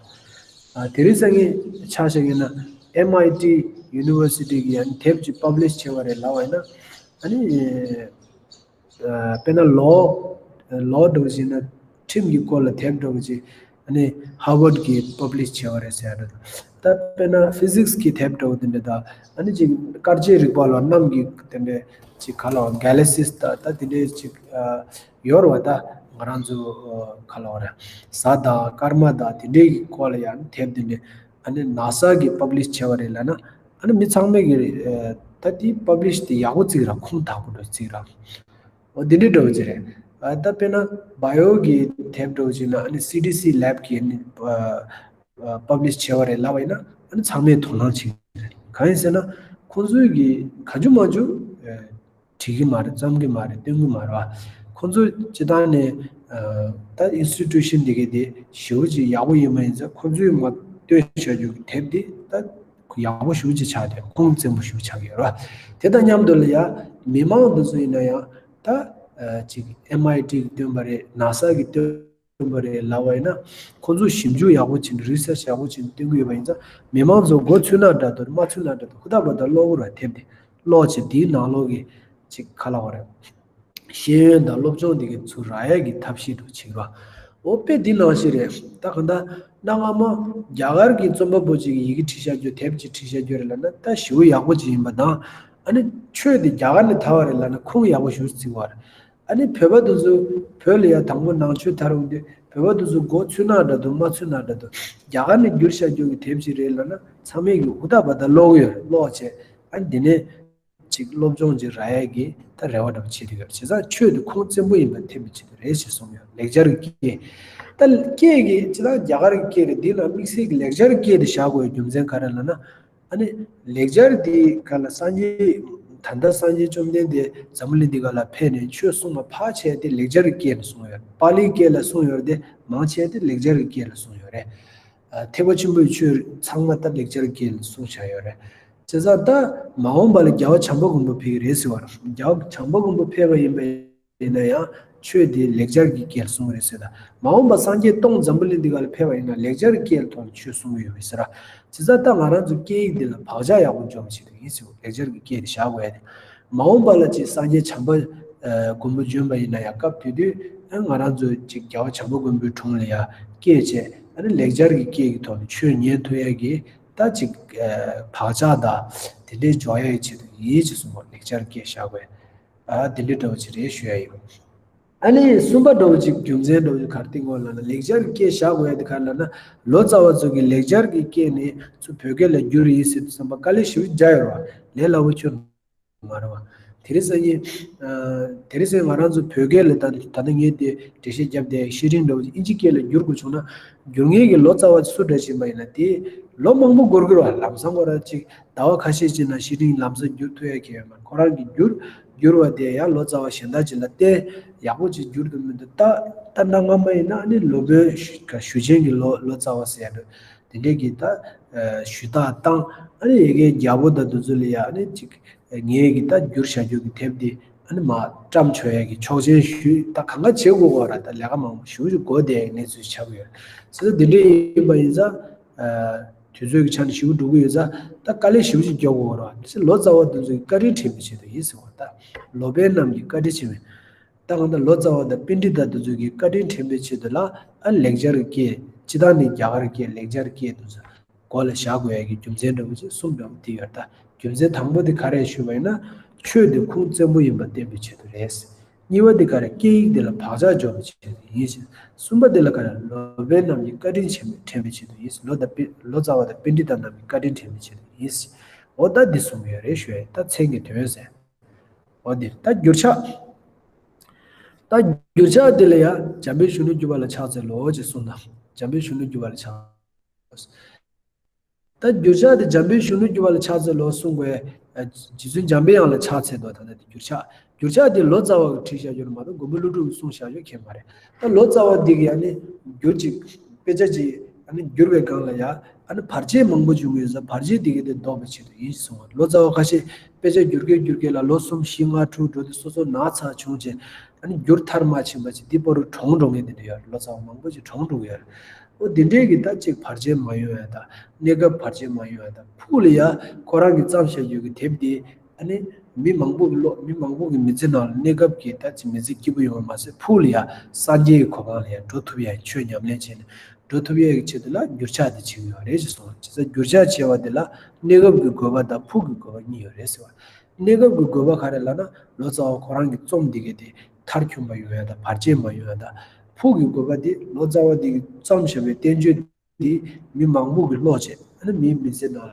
ཨ་དེ་རིང་སང་ཉིན་ཆ་བཞག་ཡིན་ན་ཨེམ་ཨའི་ཊི་ཡུ་ནི་ཝར་སི་ཊི་གི་ཨ་ནི་དེབ་ཅིག་པབ་ལི་ཤི་བྱས་པ་རེད་ལབ་པ་ཡིན་ན། ཨ་ནི་ཨ་དཔེར་ན་ལོ། ལོ་འདྲ་བོ་ཞིག་ན་ཁྲིམས་ཀྱི་སྐོར་ལ་དེབ་འདྲ་བོ་ཅིག་ཨ་ནི་ཧར་ཝརཌ་གིས་པབ་ལི་ཤི་བྱས་པ་རེད་ཟེར་ཡ་འདྲ་དང་། ད་དཔེར་ན་ཕི་ཟིག་སི་གི་དེབ་འདྲ་བོ་དེ་འདྲ་དང་། ཨ་ནི་ཅིག་སྐར་ཆའི་རིག་པ་ལ་གནམ་གྱི་དེ་འདྲ་ཅིག་ག་ལ་བ་གེ་ལེ་སིས་ད་ད་དེ་འདྲ་ཅིག་ཨ་ཡོད་རེད་བ། ད་ང་རང་ཚོ་ཨ་ག་ལ་བ་རེད། གཟའ་དང་སྐར་མ་དང་དེ་འདྲའི་གི་སྐོར་ལ་ཡང་དེབ་དེ་འདྲ་ཨ་ནི་ནཱ་སཱ་གིས་པབ་ལི་ཤི་བྱས་པ་རེད་ལབ་ན། ཨ་ནི་མི་ཚང་མས་གི་ཨ་ད་དེ་པབ་ལི་ཤི་དེ་ཡག་པོ་བརྩི་གི་ར། ཁུངས་དག་པོ་འདྲ་བོ་བརྩི་གི་ར། འོ་འདི་འདྲའི་འདྲ་བོ་ཅིག་རེད། ཨ་ད་དཔེར་ན་བ་ཡོ་གི་དེབ་འདྲ་བོ་ཅིག་ན་ཨ་ནི་སི་ཌི་སི་ལེབ་གིས་ཨ་ནི་པབ་ལི་ཤི་བྱས་པ་རེད་ལབ་པ་ཡིན་ན། ཨ་ནི་ཚང་མས་དོ་སྣང་བྱེད་ཀྱི་རེད། གང་ཡིན་ཟེར་ན་ཁོང་ཚོས་གི་གང་བྱུང་མང་བྱུང་ཨ་བྲིས་ཀྱི་མ་རེད། རྩོམ་གྱི་མ་རེད། སྟོན་གྱི་མ་རེད་བ། ཁོང་ཚོ་སྤྱིར་བཏང་ནས་ཨ་ད་ཨིན་སི་ཊི་ཊུ་ཤན་འདི་གའི་དེ་ཞེ་པོ་ཅིག་ཡག་པོ་ཡོད་མ་ཡིན་ཙང་། ཁོང་ཚོས་མ་བཏོན་བཞག་རྒྱུ་གི་དེབ་དེ་ད་ཡག་པོ་ཞེ་པོ་ཅིག་ཆགས་བསྡད། ཁུངས་བཙན་པོ་ཞེ་པོ་ཆགས་ཀྱི་ཡོད་རེད་བ། དེ་དང་མཉམ་དུ་ལ་ཡ་མི་མང་འདི་ཚོ་ཡིན་ན་ཡང་ད་ཨ་ཅིག་ཨེམ་ཨའི་ཊི་གིས་བཏོན་པ་རེད། ནཱ་སཱ་གིས་བཏོན་པ་རེད་ལབ་པ་ཡིན་ན། ཁོང་ཚོས་ཞིབ་འཇུག་ཡག་པོ་བྱས་ནས། རི་སར་ཆི་ཡག་པོ་བྱས་ནས་བཏོན་གྱི་ཡོད་པ་ཡིན་ཙང་། མི་མང་ཚོ་མགོ་ཚོས་ན་འདྲ་འདུག་མ་ཚོས་ན་འདྲ་འདུག་ཧུར་ཐག་པ་དང་ཀློག་གི་རེད་བ། དེབ་དེ་ཀློག་བྱས། དེའི་ནང་ལོགས་ཀྱི་ཅིག་ག་ལ་བ་རེད། ཤེས་ཡོན་དང་སློབ་སྦྱོང་དེ་གའི་ཚུར་རག་ཡས་ཀྱི་ཐབས་ཤེས་འདྲ་བོ་བྱེད་ཀྱི་རེད་བ། འོ་དཔེ་འདི་ནང་བཞིན་རེད། ད་གང་ལྟར་གནའ་སྔ་མོ་རྒྱ་གར་གྱི་རྩོམ་པ་པོ་ཅིག་གིས་ཡི་གེ་བྲིས་བཞག་རྒྱུ། དེབ་ཅིག་བྲིས་བཞག་རྒྱུ་རེད་ལབ་ན་ད་ཞེ་པོ་ཡག་པོ་ཅིག་ཡིན་པ་དང་། ཨ་ནི་ཆོས་དེ་རྒྱ་གར་ནས་དར་བ་རེད་ལབ་ན་ཁུངས་ཡག་པོ་ཞེ་པོ་བརྩི་གི་རེད། ཨ་ནི་བོད་པ་དེ་ཚོ་བོད་ལ་ཡ་དང་པོ་ནང་ཆོས་དར་ཡོང་དུས། བོད་པ་དེ་ཚོ་མགོ་ཚོས་ན་འདྲ་འདུག་མ་ཚོས་ན་འདྲ་འདུག་རྒྱ་གར་ནས་བསྒྱུར་བཞག་རྒྱུ་གི་དེབ་ཅིག་རེད་ལབ་ན་ཚང་མས་ཀྱི་ཧུར་ཐག་པ་དང་ཀློག་གི་ཡོད་རེད། ཀློག་བྱས། ཨ་ནི་དེ་ནས་ཅིག་སློབ་སྦྱོང་ཅིག་རག་ཡས་ཀྱི་ད་རེ་བ་འདྲ་པོ་བྱེད་ཀྱི་ཡོད་རེད། བྱས་ཙང་ཆོས་དེ་ཁུངས་བཙན་པོ་ཡིན་པ་ཐེབས་པའི་ཆེད་དུ་རེད་ཅེས་གསུངས་ཡོད། ལེགས་སྦྱར་གྱི་སྐད། ད་སྐད་ཀྱི་སྤྱིར་བཏང་རྒྱ་གར་གྱི་སྐད་རེད། འདི་ལ་དམིགས་བསལ་གྱི་ལེགས་སྦྱར་སྐད་དེ་བཞག་དགོས་པའི་རྒྱུ་མཚན་ག་རེ་ལབ་ན། ཨ་ནི་ལེགས་སྦྱར་འདི་ག་ལ་སངས་རྒྱས། ད་ལྟ་སངས་རྒྱས་བཅོམ་ལྡན་འདས་འཛམ་བུ་གླིང་འདི་ག་ལ་ཕེབས་ནས་ཆོས་གསུངས་པ་ཕལ་ཆེ་བ་དེ་ལེགས་སྦྱར་གྱི་སྐད་ལ་གསུངས་ཡོད། པཱ་ལིའི་སྐད་ལ་གསུངས་ཡོད་རེད་དེ། མང་ཆེ་བ་དེ་ལེགས་སྦྱར་གྱི་སྐད་ལ་གསུངས་ཡོད་རེད། ཨ་ཐེག་པ་ཆེན་པོའི་ཆོས་ཚང་མ་ད་ལེགས་སྦྱར་གྱི་སྐད་ལ་གསུངས་བཞག་ཡོད་རེད། བྱས་ཙང་ད་མ་འོངས་པ་ལ་རྒྱལ་བ་བྱམས་པ་མགོན་པོ་ཕེབས་ཀྱི་རེད་ཟེར་བ་རེད། རྒྱལ་བ་བྱམས་པ་མགོན་པོ་ཕེབས་པ་ཡིན་པ་ཡིན་ན་ཡང་ཆོས་དེ་ལེགས་སྦྱར་གྱི་སྐད་ལ་གསུང་གི་རེད་ཟེར། ད་མ་འོངས་པ་སངས་རྒྱས་སྟོང་འཛམ་བུ་གླིང་འདི་ག་ལ་ཕེབས་པ་ཡིན་ན་ལེགས་སྦྱར་གྱི་སྐད་ཐོག་ནས་ཆོས་གསུང་གི་ཡོད་པས་ཟེར། བྱས་ཙང་ད་ང་རང་ཚོ་སྐད་ཡིག་འདི་ལ་བག་ཆགས་ཡག་པོ་འཇོག་པའི་ཆེད་དུ་ཡིན་ཟེར། ལེགས་སྦྱར་གྱི་སྐད་དེ་བཞག་དགོས་ཡ་དེ། མ་འོངས་པ་ལ་ཅིག་སངས་རྒྱས་བྱམས་པ་ཨ་མགོན་པོ་འབྱོན་པ་ཡིན་ན་ཡང་སྐབས་དེ་དུས་ཨ་ང་རང་ཚོ་ཅིག་རྒྱལ་བ་བྱམས་པ་མགོན་པོའི་དྲུང་ལ་ཡ་སྐད་བྱས། ཨ་ནི་ལེགས་སྦྱར་གྱི་སྐད་ཀྱི་ཐོག་ནས་ཆོས་ཉན་ཐུབ་ཡ་གི་ད་ཅིག་ཨ་བག་ཆགས་དང་དེ་འདྲའི་འཇོག་ཡ་གི་ཆེད་དུ་ཡིན་ཅེས་གསུངས་པ། ལེགས་སྦྱར་སྐད་བཞག་དགོས་ཡ། ཨ་དེ་འདྲའི་འདྲ་བོ་ཅིག་རེད་ཞུ་ཡ་ཡིན། ཨ་ནི་གསུམ་པ་འདྲ་བོ་ཅིག་རྒྱུ་མཚན་འདྲ་བོ་ཅིག་ག་རེ་བསྟན་དགོས་ལབ་ན། ལེགས་སྦྱར་གྱི་སྐད་བཞག་དགོས་ཡ་དེ་ག་རེ་ལབ་ན། ལོ་ཙཱ་བ་ཚོ་གིས་ལེགས་སྦྱར་གྱི་སྐད་ནས་ཚུར་བོད་སྐད་ལ་བསྒྱུར་ཡིན་ཟེར་དུས་ཙམ་པ་དཀའ་ལས་ཞེ་པོ་རྒྱག་ཡོད་རེད་བ། ལས་སླ་པོ་ཁྱོན་མ་རེད་བ། དེ་རིང་སང་ཉིན། ཨ། དེ་རིང་སང་ཉིན་ང་རང་ཚོ་བོད་སྐད་ལ་ད་ད་ལྟ་ངས་དེ་འགྲེལ་བཤད་བརྒྱབ་བསྡད་ཡ་བཤེས་སྤྲིང་འདྲ་བོ་ཅིག་ཨིན་ཇི་སྐད་ལ་བསྒྱུར་དགོས་བྱུང་ན། བསྒྱུར་མཁན་གྱི་ལོ་ཙཱ་བ་སུ་འདྲ་ཞིག་ཡིན་པ་ཡིན་ན། དེ་ལོ་མང་པོ་འགོར་གྱི་རེད་བ། ལམ་སང་ཁོ་རང་ཅིག་ཟླ་བ་ཁ་ཤས་ཅིག་ནང་བཤེས་སྤྲིང་ལམ་སང་བསྒྱུར་ཐུབ་ཡ་གང་ཡང་ཡོད་མ་རེད། ཁོ་རང་གིས་བསྒྱུར་བསྒྱུར་བ་དེ་ཡང་ལོ་ཙཱ་བ་གཞན་དག་ཅིག་ལ་བསྟན། ཡག་པོ་ཅིག་བསྒྱུར་ཐུབ་མི་འདུག་ད་ད་གནའ་སྔ་མ་ཡིན་ན་ཨ་ནི་སློབ་དཔོན་ཞུ་ཞུ་ཆེན་གྱི་ལོ་ལོ་ཙཱ་བ་ཟེར་ཡ་འདུག་དེ་འདྲས་ཀྱི་ད་ཞུ་དག་བཏང་། ཨ་ནི་ཡ་གིའི་རྒྱལ་པོ་དང་དེ་ཚོ་ལ་ཡ་ཨ་ནི་ཅིག་ངས་ཀྱི་ད་བསྒྱུར་བྱ་རྒྱུ་གི་དེབ་འདི་ཨ་ནི་མར་བཀྲམ་ཆོག་ཡ་གི་ཆོག་མཆན་ཞུས། ད་གང་ག་བྱེད་དགོས་གོ་ར། ད་ལས་ཀ་མང་པོ་ཞེ་པོ་ཅིག་འགོར་བསྡད་ཡ་གི་གནས་ཚུལ་ཆགས་ཀྱི་ཡོད། བྱས་ཙང་འདི་འདྲས་ཡིན་པ་ཡིན་ཙང་། ཨ། དུས་ཚོད་ཀྱི་ཆ་ནས་ཞེ་པོ་འགྲོ་གི་ཡོད་ཙང་ད་དཀའ་ལས་ཞེ་པོ་ཅིག་རྒྱག་དགོས་ར། དེ་ཚེ་ལོ་ཙཱ་བ་དེ་ཚོ་གི་བཀའ་དྲིན་དྲན་པའི་ཆེད་དུ་ཡིན་ཟེར་བ། ད་སློབ་དཔོན་རྣམས་ཀྱི་བཀའ་དྲིན་ཆེན་པོ། ད་གང་ལྟར་ལོ་ཙཱ་བ་དང་པཎྜི་ཏ་དེ་ཚོ་གི་བཀའ་དྲིན་དྲན་པའི་ཆེད་དུ་ལ། ཨ། ལེགས་སྦྱར་གྱི་སྐད། སྤྱིར་བཏང་ནི་རྒྱ་གར་སྐད་ལེགས་སྦྱར་སྐད་དེ་ཚོ་མགོ་ལ་བཞག་དགོས་ཡ་གི་རྒྱུ་མཚན་འདྲ་བོ་ཅིག་གསུམ་འདྲ་བོ་དེ་ཡོད། ད་རྒྱུ་མཚན་དང་པོ་དེ་ག་རེ་ཞུས་པ་ཡིན་ན། ཆོས་དེ་ཁུངས་བཙན་པོ་ཡིན་པ་བསྟན་པའི་ཆེད་དུ་རེད། གཉིས་པ་དེ་ག་རེ། སྐད་ཡིག་དེ་ལ་བག་ཆགས་འཇོམས་པའི་ཆེད་དུ་ཡིན་ཞིང་། གསུམ་པ་དེ་ལ་ག་རེ། སློབ་དཔོན་རྣམས་ཀྱི་བཀའ་དྲིན་ཆེན་པོ་དྲན་པའི་ཆེད་དུ་ཡིན། ལོ་དང་པཎ་ལོ་ཙཱ་བ་དང་པཎྜི་ཏ་རྣམས་ཀྱི་བཀའ་དྲིན་དྲན་པའི་ཆེད་དུ་ཡིན། འོ་ད་འདི་གསུངས་ཡོད་རེད་ཞུ་ཡ་ཡིན། ད་མཚན་གྱི་དོན་ཟེར། འོ་འདིར་ད་འགྱུར་ཕྱག་ད་འགྱུར་ཕྱག་འདི་ལ་ཡང་འཇམ་དཔལ་གཞོན་ནུར་གྱུར་པ་ལ་ཕྱག་འཚལ་ལོ་ཅེས་གསུངས་དང་། འཇམ་དཔལ་གཞོན་ནུར་གྱུར་པ་ལ་ཕྱག་ད་འགྱུར་ཕྱག་དེ་འཇམ་དཔལ་གཞོན་ནུར་གྱུར་པ་ལ་ཕྱག་འཚལ་ལོ་གསུངས་པས། རྗེ་བཙུན་འཇམ་པའི་དབྱངས་ལ་ཕྱག་འཚལ་དོ། ད་ལྟ་འདི་འགྱུར་ཕྱག་འགྱུར་ཕྱག་དེ་ལོ་ཙཱ་བ་གིས་བྲིས་བཞག་རྒྱུ་མ་གཏོགས་མགོན་པོ་ཀླུ་སྒྲུབ་ཀྱིས་གསུངས་བཞག་རྒྱུ་གང་ཡང་མ་རེད། ད་ལོ་ཙཱ་བ་འདི་གིས་ཨ་ནི་འགྱུར་ཅིག་དཔེ་ཆ་ཅིག་ཨ་ནི་བསྒྱུར་བའི་སྒང་ལ་ཡ། ཨ་ནི་བར་ཆད་མང་པོ་བྱུང་གི་ཡོད་ཙང་། བར་ཆད་དེ་གའི་དེ་ཟློག་པའི་ཆེད་དུ་ཡིན་གསུངས་པ། ལོ་ཙཱ་བ་ཁ་ཤས་དཔེ་ཆ་བསྒྱུར་གྱིན་བསྒྱུར་གྱིན་ལ་ལོ་གསུམ་བཞི་ལྔ་དྲུག་འགྲོ་དུས་སོ་སོ་ན་ཚ་བྱུང་བྱས། ཨ་ནི་འགྱུར་མཐར་མ་ཕྱིན་པ་ཅིག་འདི་བར་དུ་གྲོངས་འགྲོ་མཁན་དེ་འདྲ་ཡོད་རེད། ལོ་ཙཱ་བ་མང་པོ་ཅིག་གྲོངས་འགྲོ་གི་ཡོད་རེད། ཨོ་དེ་འདྲའི་གི་ད་ཅིག་བར་ཆད་མ་ཡོང་ཡ་དང་། གནས་སྐབས་བར་ཆད་མ་ཡོང་ཡ་དང་། ཕུགས་ལ་ཡ་ཁོ་རང་གིས་བརྩམས་བཞག་རྒྱུ་གི་དེབ་དེ་ཨ་ནི་མི་མང་པོ་གི་བློ། མི་མང་པོ་གི་མི་ཚེ་ནང་ལ་གནས་སྐབས་ཀྱི་ད་ཅིག་མི་ཚེ་སྐྱིད་པོ་ཡོང་བ་མ་ཟད། ཕུགས་ལ་ཡ་སངས་རྒྱས་ཀྱི་གོ་འཕང་ལ་ཡ་འགྲོ་ཐུབ་ཡ་ཆོས་ཉམས་ལེན་བྱས་ནས་འགྲོ་ཐུབ་ཡ་གི་ཆེད་དུ་ལ་འགྱུར་ཕྱག་དེ་བྱེད་ཀྱི་ཡོད་རེད་ཅེས་གསུངས། བྱས་ཙང་འགྱུར་ཕྱག་བྱེད་པ་དེ་ལ་གནས་སྐབས་ཀྱི་དགོས་པ་དང་ཕུགས་ཀྱི་དགོས་པ་གཉིས་ཡོད་རེད་ཟེར་བ། གནས་སྐབས་ཀྱི་དགོས་པ་ག་རེ་ལབ་ན། ལོ་ཙཱ་བ་ཁོ་རང་གི་རྩོམ་འདི་གའི་དེ་མཐར་འཁྱོལ་མ་ཡོང་ཡ་དང་། བར་ཆད་མ་ཡོང་ཡ་དང་། ཕུགས་ཀྱི་དགོས་པ་དེ་ལོ་ཙཱ་བ་འདི་གིས་བརྩམས་བཞག་པའི་བསྟན་བཅོས་འདི་མི་མང་པོ་གིས་ཀློག་བྱས། ཨ་ནི་མིའི་མི་ཚེ་ནང་